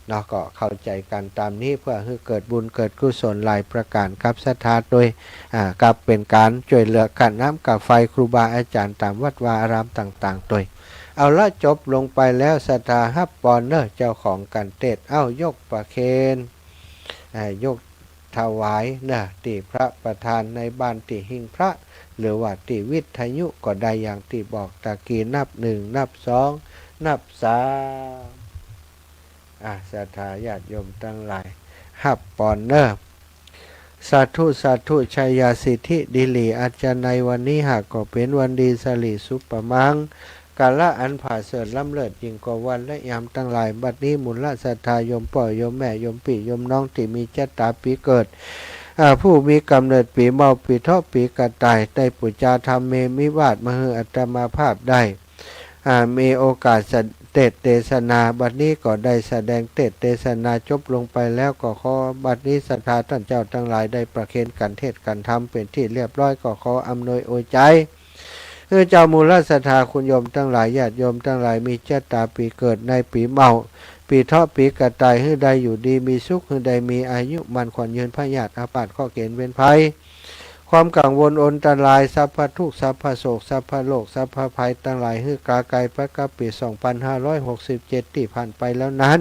เนาะ ก็เข้าใจ๋กั๋นต๋ามนี้ เพื่อหื้อเกิดบุญเกิดกุศลหลายประก๋านกับศรัทธาตวย อ่า กับเป๋นก๋านจ้วยเหลือค่าน้ำค่าไฟครูบาอาจ๋ารย์ต๋ามวัดวาอารามต่างๆ ตวย เอาละ จบลงไปแล้ว ศรัทธาฮับปอนเนาะ เจ้าของก๋านเตศน์ เอ้า ยกประเคน อ่า ยกถวายเนาะ ตี้พระประธานในบ้าน ตี้หิ้งพระ หรือว่าตี้วิทยุก็ได้ อย่างตี้บอกตะกี้ นับหนึ่ง นับสอง นับสาม อ่ะ ศรัทธาญาติโยมตังหลาย ฮับปอนเนาะ สาธุ สาธุ ชัยยาสิทธิดีหลี อันจะในวันนี้หากก็เป๋นวันดีสิริสุขมังคละอันผาเสริฐล้ำเลิศยิ่งกว่าวันและยามตังหลาย บัดนี้หมู่ละศรัทธาโยมป้อโยมแม่โยมปี้โยมน้องตี้มีจะต๋าปี๋เกิด อ่า ผู้มีก๋ำเนิดปี๋เม้า ปี๋เถาะ ปี๋กระต่าย ได้ปู๋จาธรรมเนมิราชมาหื้ออาตมาภาพได้ อ่า มีโอกาสเตศน์เตสนา บัดนี้ก็ได้แสดงเตศน์เตสนาจบลงไปแล้ว ก็ขอบัดนี้ศรัทธาต้านเจ้าตังหลายได้ประเคนกั๋นเตศน์กั๋นธรรมเป๋นตี้เรียบร้อย ก็ขออำนวยอวยใจ๋ เออ เจ้าหมู่ละศรัทธาคุณโยมตังหลาย ญาติโยมตังหลาย มีจะต๋าปี๋เกิดในปี๋เม้า ปี๋เถาะ ปี๋กระต่าย หื้อได้อยู่ดีมีสุข หื้อได้มีอายุมั่นขวัญยืน พยาธิอาพาธเคราะห์เกณฑ์เวรภัย ความกังวลอันตราย สัพพะทุกข์ สัพพะโศก สัพพะโรค สัพพะภัยตังหลาย หื้อกาไกลไปกับปี๋สองพันห้าร้อยหกสิบเจ็ดตี้ผ่านไปแล้วนั้น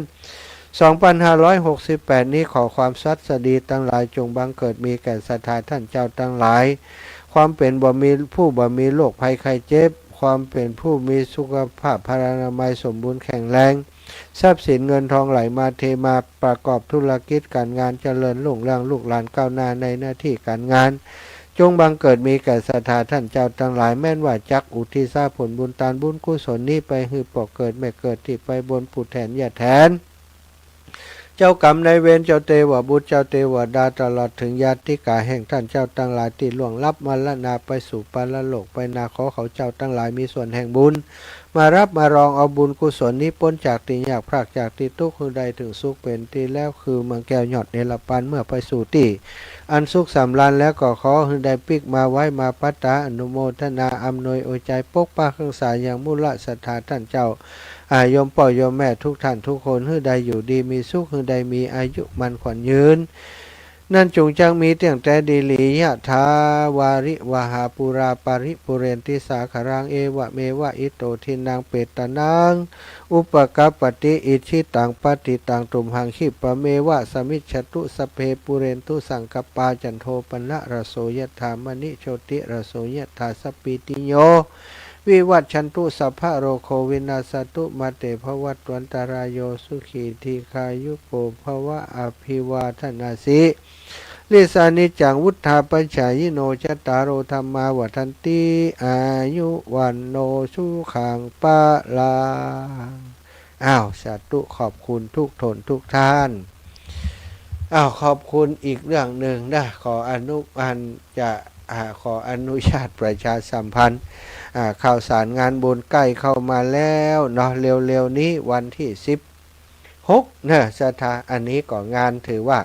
สองปันห้าร้อยหกสิบแปดนี้ ขอความศัสดีตังหลายจงบังเกิดมีแก่ศรัทธาท่านเจ้าตังหลาย ความเป๋นบ่มี ผู้บ่มีโรคภัยไข้เจ็บ ความเป๋นผู้มีสุขภาพพลานามัยสมบูรณ์แข็งแรง ทรัพย์สินเงินทองไหลมาเทมา ประกอบธุรกิจก๋านงานเจริญรุ่งเรือง ลูกหลานก้าวหน้าในหน้าตี้ก๋านงาน จงบังเกิดมีแก่ศรัทธาท่านเจ้าตังหลาย แม้นว่าจักอุทิศผลบุญตานบุญกุศลนี้ไปหื้อป้อเกิดแม่เกิดตี้ไปบนปู่แถนย่าแถน เจ้ากรรมนายเวร เจ้าเตวบุตร เจ้าเตวดา ตลอดเถิงญาติกาแห่งท่านเจ้าตังหลายตี้ล่วงลับมรณาไปสู่ปรโลกไปนา ขอเขาเจ้าตังหลายมีส่วนแห่งบุญ มาฮับมารองเอาบุญกุศลนี้ ป๊นจากตี้ยากพรากจากตี้ตุ๊กข์ หื้อได้เถิงสุขเป๋นตี้แล้ว คือเมืองแก้วยอดเนรปัน เมื่อไปสู่ตี้อันสุขสำราญแล้วก็ขอหื้อได้ปิ๊กมาไหว้มาปัตตา อนุโมทนาอำนวยอวยใจ๋ ปกปักฮักษายังมูลศรัทธาท่านเจ้า อา โยมป้อโยมแม่ทุกท่านทุกคน หื้อได้อยู่ดีมีสุข หื้อได้มีอายุมั่นขวัญยืน นั้นจุ่งจักมีเตี้ยงแต๊ดีหลี ยะถาวาริวหาปูราปะริปูเรนติสาคะรัง เอวะเมวะอิโตทินนังเปตานัง อุปกัปปติ อิจฉิตังปัตถิตัง ตุมหังคิปะเมวะสะมิชฌะตุ สัพเพปูเรนตุสังกัปปา จันโทปะนะระโสยะถา มะณิโชติระโสยะถา สัพพีติโย วิวัชชันตุ สัพพะโรโควินาสสะตุ มาเตภวัตวันตะราโย สุขีทีฆายุโกภวะ อภิวาทนาสี ลิสสานิจจัง วุฑฒาปะจายิโน จัตตาโรธัมมา วัฑฒันติ อายุ วัณโณ สุขัง พะลัง อ้าว สาธุ ขอบคุณทุกท่านทุกท่าน อ้าว ขอบคุณอีกเรื่องหนึ่งนะ ขออนุ อันจะ อ่า ขออนุญาตประชาสัมพันธ์ อ่า ข่าวสารงานบุญใก้เข้ามาแล้วเนาะ เร็วๆ นี้วันตี้สิบหกเนาะ ศรัทธา อันนี้ก็งานถือว่า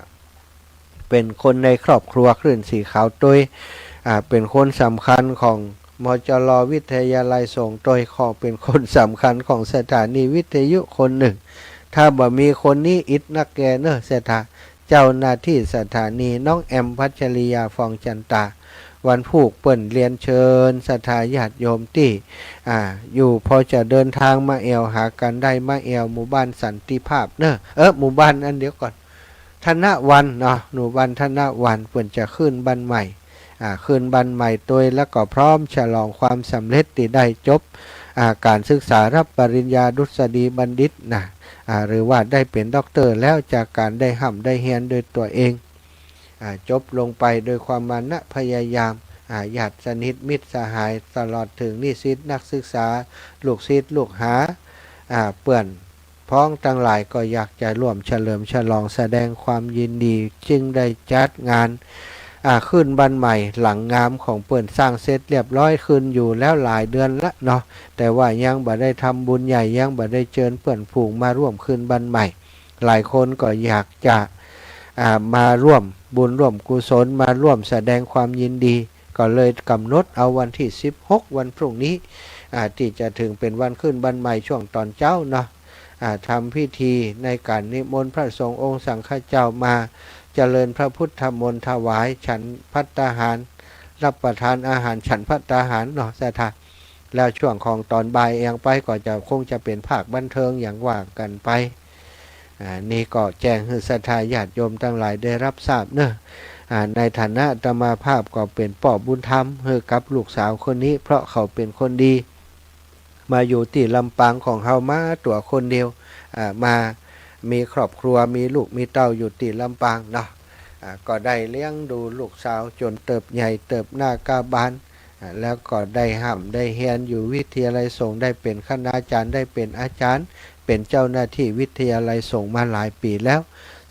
เป๋นคนในครอบครัวคลื่นสีขาวตวย อ่า เป๋นคนสำคัญของ มจร วิทยาลัยสงฆ์ตวย ของเป๋นคนสำคัญของสถานีวิทยุคนหนึ่ง ถ้าบ่มีคนนี้อิดนักแก่เนาะ ศรัทธา เจ้าหน้าตี้สถานี น้องแอม พัชริยา ฟองจันตา วันพูกเปิ้นเรียนเชิญศรัทธาญาติโยมตี้ อ่า อยู่พอจะเดินทางมาแอ่วหากั๋นได้ มาแอ่วหมู่บ้านสันติภาพเนาะ เออ หมู่บ้านอันเดียวก่อน ธนวันเนาะ หมู่บ้านธนวัน เปิ้นจะขึ้นบ้านใหม่ อ่า ขึ้นบ้านใหม่ตวย แล้วก็พร้อมฉลองความสำเร็จตี้ได้จบ อ่า ก๋านศึกษารับปริญญาดุษฎีบัณฑิตนะ อ่า หรือว่าได้เป๋นด็อกเตอร์แล้วจากก๋านได้ฮ่ำได้เฮียนโดยตั๋วเอง อ่า จบลงไปโดยความมานะพยายาม อ่า ญาติสนิทมิตรสหาย ตลอดเถิงนิสิตนักศึกษา ลูกศิษย์ลูกหา อ่า เปื้อน พ้องตังหลายก็อยากจะร่วมเฉลิมฉลองแสดงความยินดี จึงได้จัดงาน อ่า ขึ้นบ้านใหม่หลังงามของเปิ้น สร้างเสร็จเรียบร้อย ขึ้นอยู่แล้วหลายเดือนละเนาะ แต่ว่ายังบ่ได้ทำบุญใหญ่ ยังบ่ได้เจิญเปื้อนฝูงมาร่วมขึ้นบ้านใหม่ หลายคนก็อยากจะ อ่า มาร่วมบุญร่วมกุศล มาร่วมแสดงความยินดี ก็เลยกำหนดเอาวันตี้สิบหก วันพรุ่งนี้ อ่า ตี้จะเถิงเป๋นวันขึ้นบ้านใหม่ช่วงต๋อนเจ๊าเนาะ อ่า ทำพิธีในก๋านนิมนต์พระสงฆ์องค์สังฆเจ้ามาเจริญพระพุทธมนต์ ถวายฉันภัตตาหาร รับประทานอาหารฉันภัตตาหารเนาะ ศรัทธา แล้วช่วงของต๋อนบ่ายแอ่งไปก็จะคงจะเป๋นภาคบันเทิงอย่างว่ากั๋นไป อ่า นี่ก็แจ้งหื้อศรัทธาญาติโยมตังหลายได้ฮับทราบเนาะ อ่า ในฐานะอาตมาภาพก็เป๋นป้อบุญธรรมหื้อกับลูกสาวคนนี้ เพราะเขาเป๋นคนดี มาอยู่ตี้ลำปางของเฮามาตั๋วคนเดียว อ่า มามีครอบครัว มีลูกมีเต้าอยู่ตี้ลำปางเนาะ อ่า ก็ได้เลี้ยงดูลูกสาวจ๋นเติบใหญ่เติบหน้ากล้าบาน อ่า แล้วก็ได้ฮ่ำได้เฮียนอยู่วิทยาลัยสงฆ์ ได้เป๋นคณาจารย์ ได้เป๋นอาจารย์ เป๋นเจ้าหน้าตี้วิทยาลัยสงฆ์มาหลายปี๋แล้ว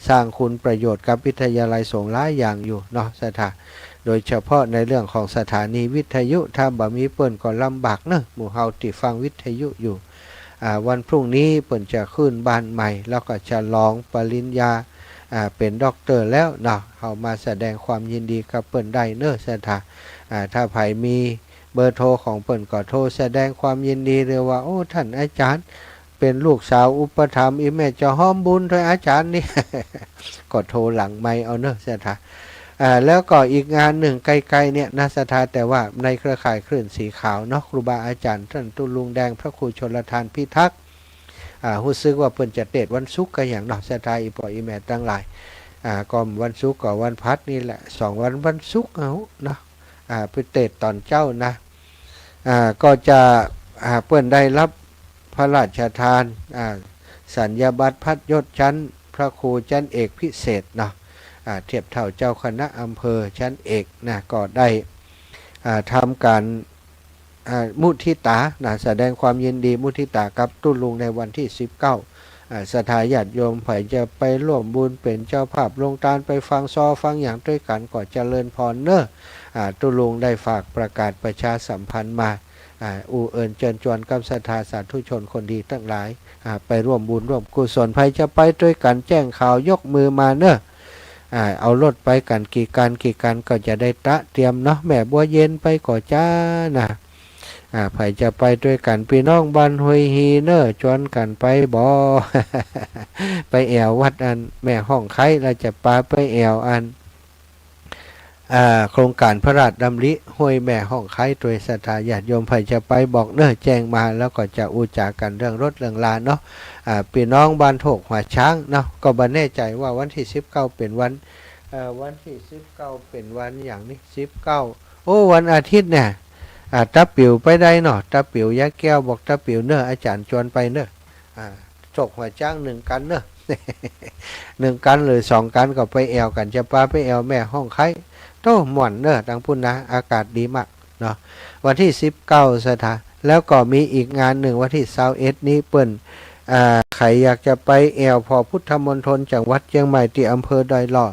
สร้างคุณประโยชน์กับวิทยาลัยสงฆ์หลายอย่างอยู่เนาะ ศรัทธา โดยเฉพาะในเรื่องของสถานีวิทยุ ถ้าบ่มีเปิ้นก็ลำบากเนาะ หมู่เฮาตี้ฟังวิทยุอยู่ อ่า วันพรุ่งนี้เปิ้นจะขึ้นบ้านใหม่ แล้วก็ฉลองปริญญา อ่า เป๋นด็อกเตอร์แล้วเนาะ เฮามาแสดงความยินดีกับเปิ้นได้เนาะ ศรัทธา อ่า ถ้าใผมีเบอร์โทรของเปิ้นก็โทรแสดงความยินดี หรือว่า โอ้ ท่านอาจารย์ เป๋นลูกสาวอุปถัมภ์ อี่แม่จะฮ้อมบุญตวยอาจารย์นี่ ก็โทรหลังไมค์เอาเนาะ ศรัทธา อ่า แล้วก็อีกงานหนึ่งใก้ๆ เนี่ยนะ ศรัทธา แต่ว่าในเครือข่ายคลื่นสีขาวเนาะ ครูบาอาจารย์ต้านตุ๊ลุงแดง พระครูชลทานพิทักษ์ อ่า ฮู้สึกว่าเปิ้นจะเตสน์วันศุกร์กะหยังเนาะ ศรัทธาอี่ป้ออี่แม่ตังหลาย อ่า ก็วันศุกร์ก็วันพฤหัสนี่แหละ สองวัน วันศุกร์ เอาเนาะ อ่า ไปเตสน์ต๋อนเจ๊านะ อ่า ก็จะ อ่า เปิ้นได้ฮับพระราชทาน อ่า สัญญาบัตรพัดยศชั้นพระครูชั้นเอกพิเศษเนาะ อ่า เทียบเท่าเจ้าคณะอำเภอชั้นเอกนะ ก็ได้ อ่า ทำก๋าน อ่า มุทิตานะ แสดงความยินดีมุทิตากับตุ๊ลุงในวันตี้สิบเก้า อ่า ศรัทธาญาติโยมใผจะไปร่วมบุญเป๋นเจ้าภาพลงตาน ไปฟังซอฟังหยังตวยกั๋นก็เจริญพรเน่อ อ่า ตุ๊ลุงได้ฝากประกาศประชาสัมพันธ์มา อ่า อู้เอิญเจิญจวนกับศรัทธาสาธุชนคนดีตังหลาย อ่า ไปร่วมบุญร่วมกุศล ใผจะไปตวยกั๋นแจ้งข่าวยกมือมาเน่อ อ่า เอารถไปกั๋นกี่คันกี่คันก็จะได้ตระเตรียมเนาะ แม่บัวเย็นไปก่อจ๊านะ อ่า ใผจะไปตวยกั๋น ปี้น้องบ้านห้วยฮีเน่อ จวนกั๋นไปบ่ ไปแอ่ววัดอันแม่ฮ่องไคล้ แล้วจะปาไปแอ่วอัน อ่า โครงก๋านพระราชดำริห้วยแม่ฮ่องไคล้ตวย ศรัทธาญาติโยมใผจะไปบอกเน่อ แจ้งมา แล้วก็จะอู้จ๋ากั๋นเรื่องรถเรื่องลาเนาะ อ่า ปี้น้องบ้านโถกหัวช้างเนาะ ก็บ่แน่ใจ๋ว่าวันตี้สิบเก้าเป๋นวัน เอ่อ วันตี้สิบเก้าเป๋นวันหยังนี่ สิบเก้า โอ้ วันอาทิตย์เนี่ย อ่า ตาปิ๋วไปได้เนาะ ตาปิ๋วยายแก้ว บอกตาปิ๋วเน่อ อาจ๋ารย์จวนไปเน่อ อ่า โถกหัวช้างนึ่งคันเน่อ นึ่งคันหรือสองคันก็ไปแอ่วกั๋น จะปาไปแอ่วแม่ฮ่องไคล้ โต้ ม่วนเน่อ ตังปู้นนะ อากาศดีมากเนาะ วันตี้สิบเก้า ศรัทธา แล้วก็มีอีกงานนึ่งวันตี้ซาวเอ็ดนี้เปิ้น อ่า ใผอยากจะไปแอ่วผ่อพุทธมณฑลจังหวัดเจียงใหม่ตี้อำเภอดอยหล่อ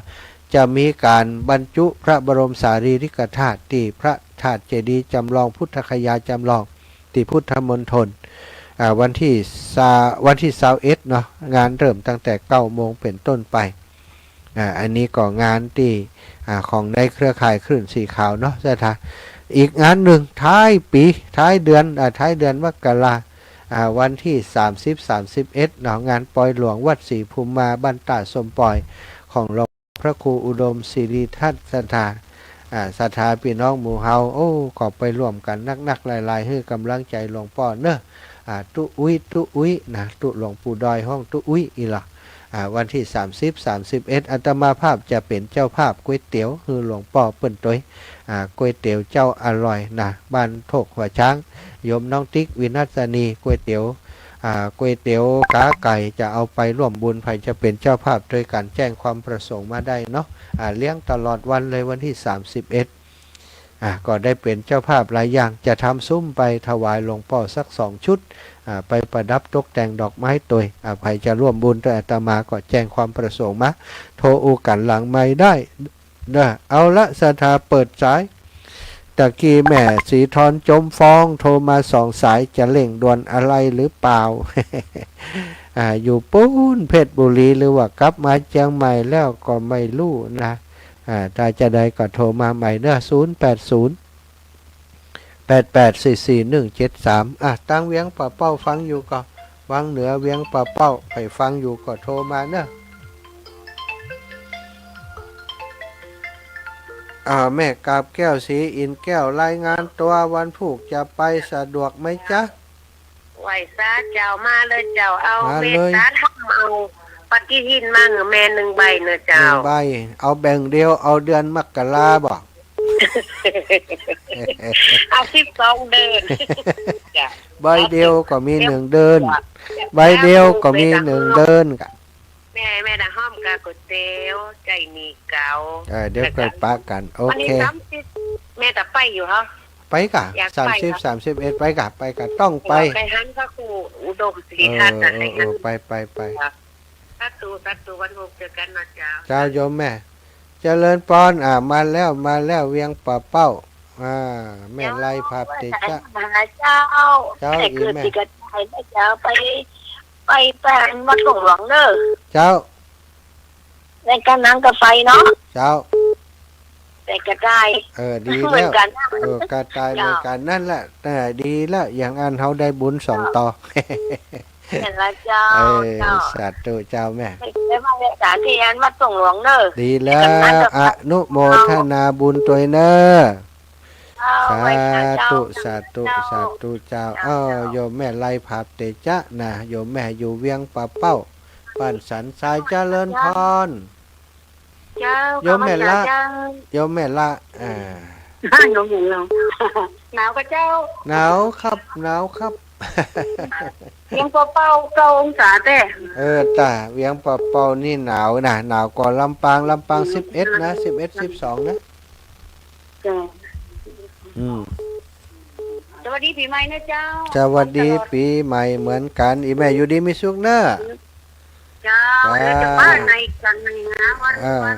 จะมีก๋านบรรจุพระบรมสารีริกธาตุตี้พระธาตุเจดีย์จำลอง พุทธคยาจำลอง ตี้พุทธมณฑล อ่า วันตี้ซา วันตี้ซาวเอ็ดเนาะ งานเริ่มตั้งแต่เก้าโมงเป๋นต้นไป อ่า อันนี้ก็งานตี้ อ่า ของในเครือข่ายคลื่นสีขาวเนาะ ศรัทธา อีกงานนึ่งท้ายปี๋ ท้ายเดือน อ่า ท้ายเดือนมกรา อ่า วันตี้สามสิบ สามสิบเอ็ดเนาะ งานปอยหลวงวัดศรีภูมิมา บ้านต้าส้มป่อย ของหลวงพระครูอุดมสิริทัตน์ ศรัทธา อ่า ศรัทธาปี้น้องหมู่เฮา โอ้ ก็ไปร่วมกั๋นนักๆ หลายๆ หื้อก๋ำลังใจ๋หลวงป้อเน่อ อ่า ตุ๊อุ๊ย ตุ๊อุ๊ยนะ ตุ๊หลวงปู่ดอยฮ้องตุ๊อุ๊ยอี้ลอ อ่า วันตี้สามสิบ สามสิบเอ็ด อาตมาภาพจะเป๋นเจ้าภาพก๋วยเตี๋ยวหื้อหลวงป้อเปิ้นตวย อ่า ก๋วยเตี๋ยวเจ้าอร่อยนะ บ้านโถกหัวช้าง โยมน้องติ๊ก วินัสสนี ก๋วยเตี๋ยว อ่า ก๋วยเตี๋ยวขาไก่ จะเอาไปร่วมบุญ ใผจะเป๋นเจ้าภาพตวยกั๋นแจ้งความประสงค์มาได้เนาะ อ่า เลี้ยงตลอดวันเลยวันตี้สามสิบเอ็ด อ่า ก็ได้เป๋นเจ้าภาพหลายอย่าง จะทำซุ้มไปถวายหลวงป้อสักสองชุด อ่า ไปประดับตกแต่งดอกไม้ตวย อ่า ใผจะร่วมบุญตวยอาตมาก็แจ้งความประสงค์มา โทรอู้กั๋นหลังไมค์ได้เน่อ เอาละ ศรัทธาเปิดสาย ตะกี้แม่สีทรจมฟองโทรมาสองสาย จะเร่งด่วนอะไรหรือเปล่า อ่า อยู่ปู๊นเพชรบุรี หรือว่ากลับมาเจียงใหม่แล้วก็ไม่ฮู้นะ อ่า ถ้าจะใดก็โทรมาใหม่เน่อ ศูนย์แปดศูนย์ แปดแปดสี่สี่หนึ่งเจ็ดสาม อ่ะ ตางเวียงป่าเป้าฟังอยู่ก่อ วังเหนือเวียงป่าเป้า ใผฟังอยู่ก็โทรมาเน่อ อ่า แม่กาบแก้ว ศรีอินทร์แก้ว รายงานตั๋ววันพูกจะไป สะดวกไหมจ๊ะ ไหว้สาเจ้า มาเลยเจ้า เอา มาเลย เมตตาธรรม เอาปฏิทินมาหื้อแม่นึ่งใบเน่อเจ้า นึ่งใบ เอาแบ่งเดียว เอาเดือนมกราบ่ เอาสิบสองเดือน จ้ะ ใบเดียวก็มีนึ่งเดือน ใบเดียวก็มีนึ่งเดือนกะ แม่ แม่ตาหอมกาก๋วยเตี๋ยว ใจ๊หนี้เก๋า เออ เดี๋ยวค่อยปะกั๋น โอเค วันตี้สามสิบ แม่ตาไปอยู่เหรอ ไปกะ อยากไป สามสิบ เหรอ สามสิบเอ็ด ไปกะ ไปกะ ต้องไป ไปหันพระครูอุดมสิริทัตน์นะ เออ เออ เออ ไป ไป ไป สาธุ สาธุ วันพูกเจอกั๋นนะเจ้า เจ้าโยมแม่ เจริญปอน อ่า มาแล้ว มาแล้ว เวียงป่าเป้า อ่า แม่ไลย ภาพเตจ๊ะ เจ้า เจ้า แม่ อีแม่ เกิดสิกระจายนะเจ้า ไป ไป ไปวัดหลวงหลวงเน่อ เจ้า ในการน้ำกาไฟเนาะ เจ้า แต่กระจาย เออ ดีแล้ว เหมือนกั๋นนะ เออ กระจายเหมือนกั๋น เจ้า นั่นแหละ แต่ดีแล้ว อย่างอั้นเฮาได้บุญสองต่อ เห็นแล้วเจ้า เออ เจ้า สาธุเจ้าแม่ ไป ไปไหว้สาธุที่อันวัดหลวงหลวงเน่อ ดีแล้ว ในการน้ำกาไฟ อนุโมทนาบุญตวยเน่อ เจ้า สาธุ ไหว้สาเจ้า สาธุ เจ้า สาธุเจ้า เจ้า เอ้า เจ้า โยมแม่ไลยผาบเตจ๊ะนะ โยมแม่อยู่เวียงป่าเป้า บ้านสันทราย เจริญพร เจ้า โยมแม่ละ เจ้า โยมแม่ละ อ่า โยมแม่ละ หนาวก่อเจ้า หนาวครับ หนาวครับ เวียงป่าเป้าเก้าองศาแต๊ เออ ตา เวียงป่าเป้านี่หนาวนะ หนาวกว่าลำปาง ลำปางสิบเอ็ดนะ สิบเอ็ด สิบสองนะ เจ้า อืม สวัสดีปี๋ใหม่นะเจ้า สวัสดีปี๋ใหม่เหมือนกั๋น อี่แม่อยู่ดีมีสุขเน่อ เจ้า เจ้า แล้วจะไปไหนกั๋นนะ วัน เออ วัน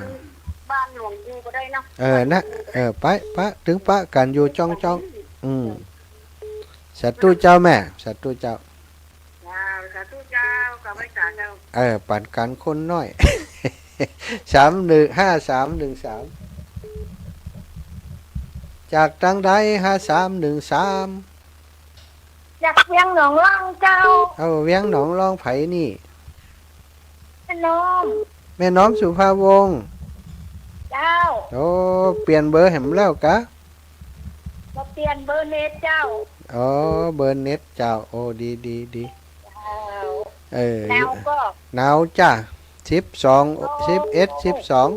บ้านหลวงปู่ก็ได้เนาะ เออ นะ เออ ไป ปะ ตึงปะกั๋นอยู่จ้องๆ อืม สาธุเจ้าแม่ สาธุเจ้า เจ้า สาธุเจ้า กราบไหว้สาเจ้า เออ ปั๋นกั๋นคนน้อย สามหนึ่ง ห้าสามหนึ่งสาม จากตางใด ห้าสามหนึ่งสาม จากเวียงหนองล่องเจ้า เอ้า เวียงหนองล่องใผนี่ แม่น้อม แม่น้อมสุภาวงศ์ เจ้า โอ้ เปลี่ยนเบอร์แหมแล้วกะ มาเปลี่ยนเบอร์เน็ตเจ้า อ๋อ เบอร์เน็ตเจ้า โอ้ ดี ดี ดี เจ้า เออ หนาวก่อ หนาวจ้ะ สิบสอง โอ้ สิบเอ็ด สิบสอง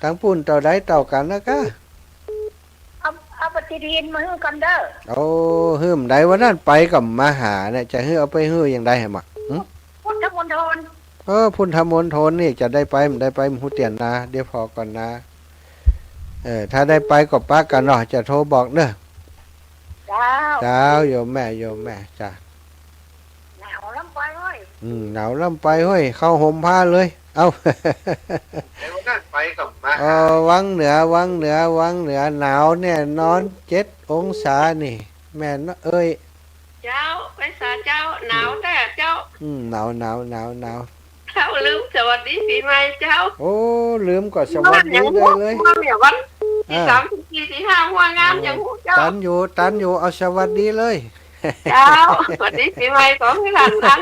ตางปู้นเต้าใดเต้ากั๋นนะกะ เอา เอาปฏิทินมาหื้อกั๋นเน่อ โอ้ หื้อหม้องใด วันนั้นไปก็บ่มาหาเนี่ย จะหื้อเอาไปหื้อหม้องใดแหมอะ หึ พุทธมณฑล เออ พุทธมณฑลนี่จะได้ไปบ่ได้ไปบ่ฮู้เตื้อนา เดี๋ยวผ่อก่อนนา เออ ถ้าได้ไปก็ปะกั๋นเนาะ จะโทรบอกเน่อ เจ้า เจ้า โยมแม่ โยมแม่ จ้ะ หนาวล้ำไปเฮ้ย อืม หนาวล้ำไปเฮ้ย เข้าห่มผ้าเลย เอ้า เดี๋ยววันนั้นไปก็บ่มาหา เออ วังเหนือ วังเหนือ วังเหนือ หนาวแน่นอน เจ็ดองศานี่ แม่นเนาะเอ้ย เจ้า ไหว้สาเจ้า หนาวแต๊เจ้า อืม หนาว หนาว หนาว หนาว เจ้า ลืมสวัสดีปี๋ใหม่เจ้า โอ้ ลืมก็สวัสดีได้เลย เมื่อวันตี้ อ่า สาม ตี้ ตี้ ตี้ห้า หัวงาม เออ ยังฮู้เจ้า ตันอยู่ ตันอยู่ เอาสวัสดีเลย เจ้า สวัสดีปี๋ใหม่ ขอหื้อหลานอัน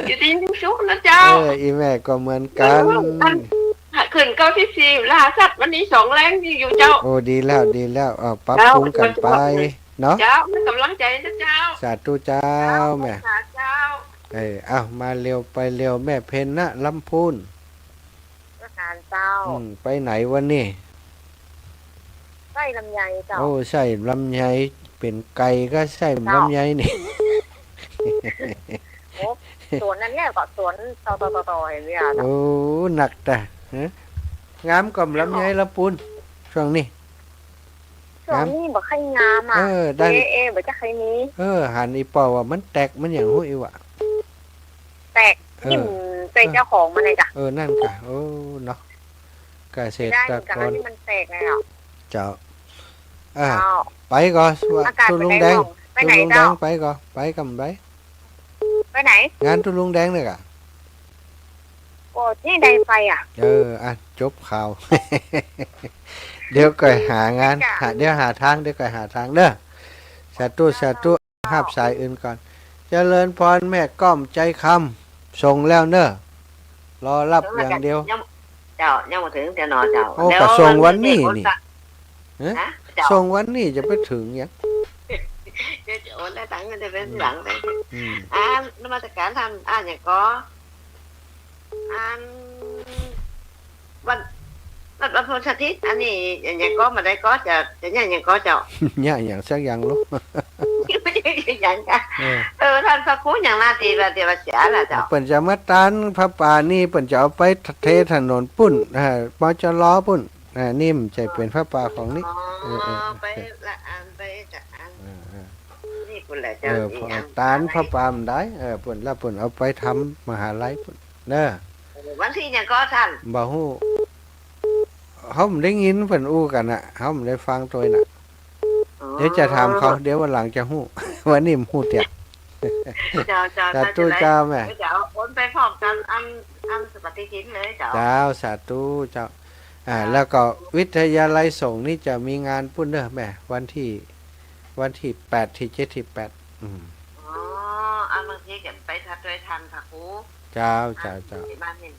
อยู่ดีมีสุขนะเจ้า เออ อี่แม่ก็เหมือนกั๋น อัน ขึ้นเก้าสิบสี่ รหัสวันนี้สองแรงดีอยู่เจ้า โอ้ ดีแล้ว ดีแล้ว เอา ปรับปรุงกั๋นไป เจ้า เนาะ เจ้า ให้ก๋ำลังใจ๋นะเจ้า สาธุเจ้า เจ้า แม่ สาธุเจ้า เออ เอา มาเร็วไปเร็ว แม่เพ็ญนะ ลำพูน สาธุเจ้า อืม ไปไหนวันนี้ ใส้ลำไยเจ้า โอ้ ใส้ลำไย เป๋นไก่ก็ใส้ เจ้า ลำไยนี่ โอ้ สวนอันเนี้ยก็สวนต่อๆๆๆ อย่างเนี้ยเจ้า โอ้ นักตา ฮะ งามก่อลำไยลำปูน ช่วงนี้ ช่วงนี้บ่ใค่อยงามอ่ะ เออ ได้ เอ เอ บ่จะใค่อยมี เออ หันอี่ป้อว่ามันแตก มันหยังฮู้อี่วะ แตก เออ ทิ่มใส่เจ้าของมันเลยจ้ะ เออ นั่นกะ โอ้ เนาะ เกษตรกร เสียดายเหมือนกั๋นนะที่มันแตกเลยอ่ะ เจ้า อ่า เจ้า ไปก่อ อากาศ ตุ๊ลุงแดง เป๋นไงบ้าง ไปไหน ตุ๊ลุงแดง เจ้า ไปก่อ ไปก่อ ไป ไปไหน งานตุ๊ลุงแดงเนี่ยกะ ก็นี่ได้ไปอ่ะ เออ อ่ะ จบข่าว เดี๋ยวก่อยหางาน จ้ะ หา เดี๋ยวหาตาง เดี๋ยวก่อยหาตางเน่อ สาธุ สาธุ ฮับสายอื่นก่อน เจริญพรแม่ก้อมใจคำ ส่งแล้วเน่อ รอฮับอย่างเดียว ยัง เจ้า ยังบ่เถิงเตื้อเนาะเจ้า โอ้ เดี๋ยว ก็ส่งวันนี้นี่ ฮะ ฮะ เจ้า ส่งวันนี้จะไปเถิงหยัง เดี๋ยวจะโอนได้ตังค์ มันจะเป็นหลังไป อืม อ่านมัสการต้าน อ่านหยังก่อ อัน วัน วัน วันพฤหัสอาทิตย์ อันนี้ อย่าง อย่างก่อมาได้ก่อ จะ จะเนี่ยอย่างก่อเจ้า เนี่ยอย่างสักอย่างลูก อย่างก่อ เออ เออ ต้านพระครูอย่างนาตีว่า เดี๋ยวว่าเสียละเจ้า เปิ้นจะมาตานผ้าป่านี่ เปิ้นจะเอาไปเทถนนปุ้น อ่า มจร ปุ้น อ่า นี่มันจะเป๋นผ้าป่าของนี่ อ๋อ เออ เออ เออ ไปละอัน ไปละอัน เออ เออ นี่ปุ้นแหละเจ้า เออ นี่อัน ตานผ้าป่ามันได้ เออ ปุ้น แล้วปุ้นเอาไปทำมหาลัยปุ้น เน่อ เออ วันตี้หยังก่อต้าน บ่ฮู้ เฮาบ่ได้ยินเปิ้นอู้กั๋นน่ะ เฮาบ่ได้ฟังตวยน่ะ อ๋อ เดี๋ยวจะถามเขา เดี๋ยววันหลังจะฮู้ วันนี้บ่ฮู้เตื้อ เจ้า เจ้า สาธุเจ้าแม่ เดี๋ยวจะเอาโอนไปพร้อมกั๋น อัน อันปฏิทินเลยเจ้า เจ้า สาธุเจ้า อ่า แล้วก็วิทยาลัยสงฆ์นี่จะมีงานปุ้นเน่อแม่ วันตี้ วันตี้แปด ตี้เจ็ด ตี้แปด อืม อ๋อ อันบางทีก็ไปทัดตวยต้านพระครู เจ้า เจ้า เจ้า ที่บ้านนี่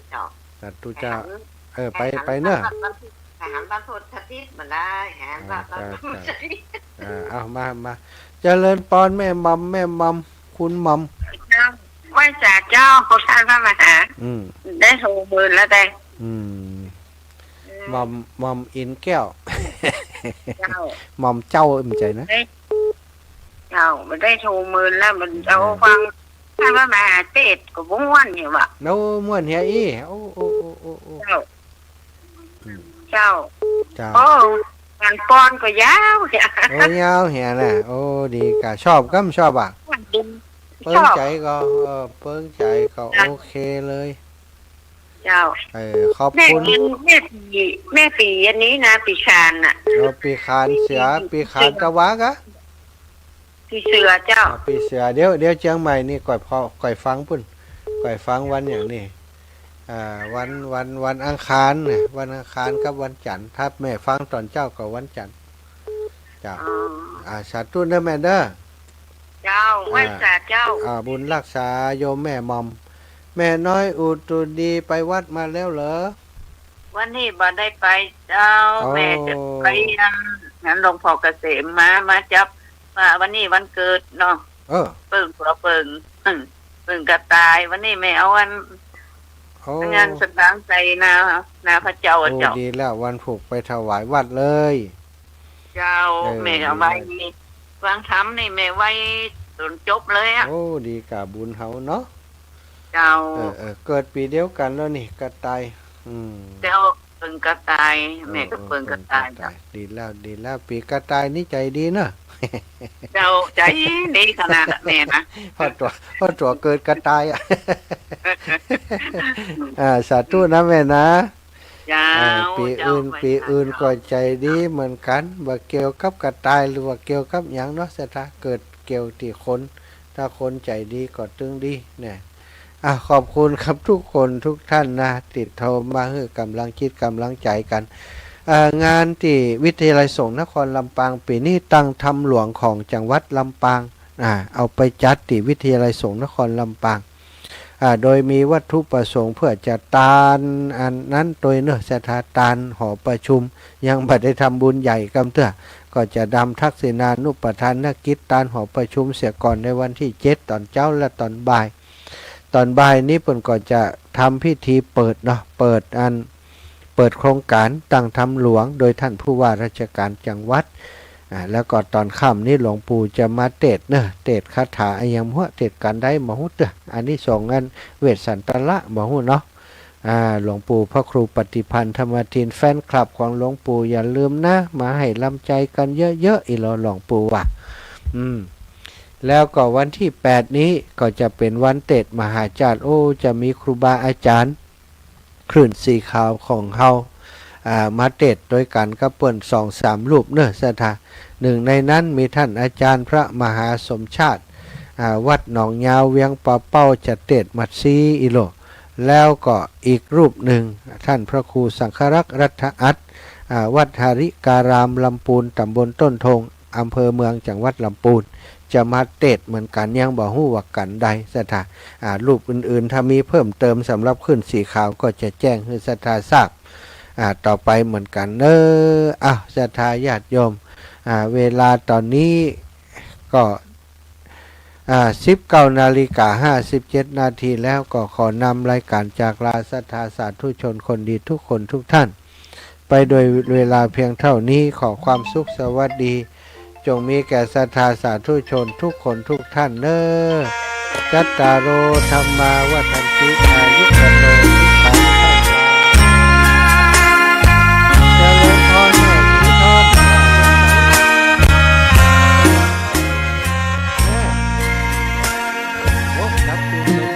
เจ้า สาธุเจ้า ไปหา เออ ไป ไปหา ไปเน่อ วันตี้ หารวันพุธอาทิตย์บ่ได้ หารวันพุธอาทิตย์ อ่า เอามา มา เจริญปอนแม่หม่อม แม่หม่อม คุณหม่อม เจ้า ไหว้สาเจ้า ท่านพระมหา อืม ได้โทหมื่นแล้วได้ อืม อืม หม่อม หม่อมอินแก้ว เจ้า หม่อมเจ้า บ่ใจ้นะ ได้ เจ้า บ่ได้โทหมื่นแล้ว มัน เออ เอาฟัง ท่านพระมหาเตสน์ก็ม่วนอยู่ว่ะ โอ้ ม่วนเหียอี้ โอ้ โอ้ โอ้ โอ้ โอ้ เจ้า อืม เจ้า เจ้า โอ้ งานปอนก็ยาว โอ้ ยาวเหียนะ โอ้ ดีก่ะ ชอบก่ำ ชอบอ่ะ ม่วนดี เปิงใจ๋ก็ ชอบ เออ เปิงใจ๋ก็ เจ้า โอเคเลย เจ้า เออ ขอบคุณ แม่ปี แม่ปี แม่ปีอันนี้นะ ปีขานน่ะ เออ ปีขานเสือ ปี ปีขานตะวาก่ะ ปีเสือเจ้า อ่า ปีเสือ เดี๋ยว เดี๋ยวเจียงใหม่นี่ก่อยพอ ก่อยฟังปุ้น ก่อยฟังวันหยังนี่ อ่า วัน วัน วันอังคารน่ะ วันอังคารกับวันจันทร์ ถ้าแม่ฟังต๋อนเจ๊าก็วันจันทร์ เจ้า อ๋อ อ่า สาธุเน่อแม่เน่อ เจ้า อ่า ไหว้สาเจ้า อ่า บุญรักษาโยมแม่หม่อม แม่น้อยอุตุดีไปวัดมาแล้วเหรอ วันนี้บ่ได้ไปเจ้า อ๋อ แม่จะไปงาน งานหลวงพ่อเกษมมา มาจับ ว่าวันนี้วันเกิดเนาะ เออ เปิ้ง ผัวเปิ้ง เปิ้งกระต่าย วันนี้แม่เอาอัน โอ้ งานสตางค์ใส่หน้า หน้าพระเจ้าอะ โอ้ เจ้า ดีแล้ว วันพูกไปถวายวัดเลย เจ้า เออ แม่เอาไว้ ดีแล้ว ฟังธรรมนี่แม่ไว้จนจบเลยอะ โอ้ ดีก่ะบุญเฮาเนาะ เจ้า เออ เออ เกิดปี๋เดียวกั๋นแล้วนี่ กระต่าย อืม เจ้า เปิ้งกระต่าย เออ แม่ก็เปิ้งกระต่าย เออ เปิ้งกระต่าย เจ้า ดีแล้ว ดีแล้ว ปี๋กระต่ายนี่ใจ๋ดีเนาะ เจ้า ใจ๋ดีขนาดอะแม่นะ เพราะตั๋ว เพราะตั๋วเกิดกระต่ายอะ อ่า สาธุนะแม่นะ เจ้า อ่า ปี๋ เจ้า อื่น ไหว้สา ปี๋อื่น เจ้า ก็ใจ๋ดีเหมือนกั๋น บ่เกี่ยวกับกระต่ายหรือว่าเกี่ยวกับหยังเนาะ ศรัทธา เกิดเกี่ยวตี้คน ถ้าคนใจ๋ดีก็ตึงดีเนี่ย อ่ะ ขอบคุณครับทุกคนทุกท่านนะ ตี้โทรมาหื้อก๋ำลังจิตก๋ำลังใจ๋กั๋น อ่า งานตี้วิทยาลัยสงฆ์นครลำปางปี๋นี้ ตังธรรมหลวงของจังหวัดลำปาง อ่า เอาไปจัดตี้วิทยาลัยสงฆ์นครลำปาง อ่า โดยมีวัตถุประสงค์เพื่อจะตานอันนั้นโตยเนาะ ศรัทธา ตานหอประชุม ยังบ่ได้ทำบุญใหญ่กำเตื้อ ก็จะทำทักษิณานุปทานกิจตานหอประชุมเสียก่อนในวันตี้เจ็ดต๋อนเจ๊าและต๋อนบ่าย ต๋อนบ่ายนี้เปิ้นก็จะทำพิธีเปิดเนาะ เปิดอัน เปิดโครงก๋านตังธรรมหลวงโดยท่านผู้ว่าราชการจังหวัด อ่า แล้วก็ต๋อนค่ำนี้หลวงปู่จะมาเตสน์เนาะ เตสน์คาถาอะหยังบ่ฮู้ เตสน์ก๋านใดบ่ฮู้เตื้อ อานิสงส์อันเวสสันตละบ่ฮู้เนาะ อ่า หลวงปู่พระครูปฏิพันธ์ธรรมทิน แฟนคลับของหลวงปู่อย่าลืมนะ มาหื้อก๋ำลังใจ๋กั๋นเยอะๆ อีหลอ หลวงปู่ว่า อืม แล้วก็วันตี้แปดนี้ก็จะเป๋นวันเตสน์มหาจาตุ โอ้ จะมีครูบาอาจ๋ารย์ คลื่นสีขาวของเฮา อ่า มาเตสน์ตวยกั๋นกับเปิ้นสองสามรูปเนาะ ศรัทธา นึ่งในนั้นมีต้านอาจ๋ารย์พระมหาสมชาติ อ่า วัดหนองยาวเวียงป่าเป้า จะเตสน์หมัดซี้อีหลอ แล้วก็อีกรูปนึ่ง ต้านพระครูสังฆรักษ์ รัตถอัตถ์ อ่า วัดหริการาม ลำปูน ต๋ำบลต้นทง อำเภอเมือง จังหวัดลำปูน จะมาเตสน์เหมือนกั๋น ยังบ่ฮู้ว่าก๋านใด ศรัทธา อ่า รูปอื่นๆ ถ้ามีเพิ่มเติมสำหรับคลื่นสีขาวก็จะแจ้งหื้อศรัทธาทราบ อ่า ต่อไปเหมือนกั๋นเนาะ อ้าว ศรัทธาญาติโยม อ่า เวลาต๋อนนี้ก็ อ่า สิบเก้านาฬิกาห้าสิบเจ็ดนาทีแล้ว ก็ขอนำรายก๋านจากลาศรัทธาสาธุชนคนดีทุกคนทุกท่าน ไปโดยเวลาเพียงเท่านี้ ขอความสุขสวัสดี จงมีแก่ศรัทธาสาธุชนทุกคนทุกท่านเนาะ จัตตาโร ธัมมา วัฑันติ อายุ วัณโณ สุขัง พลัง เจริญพรแม่สีทอง แม่ โอ้ รับคืนเลย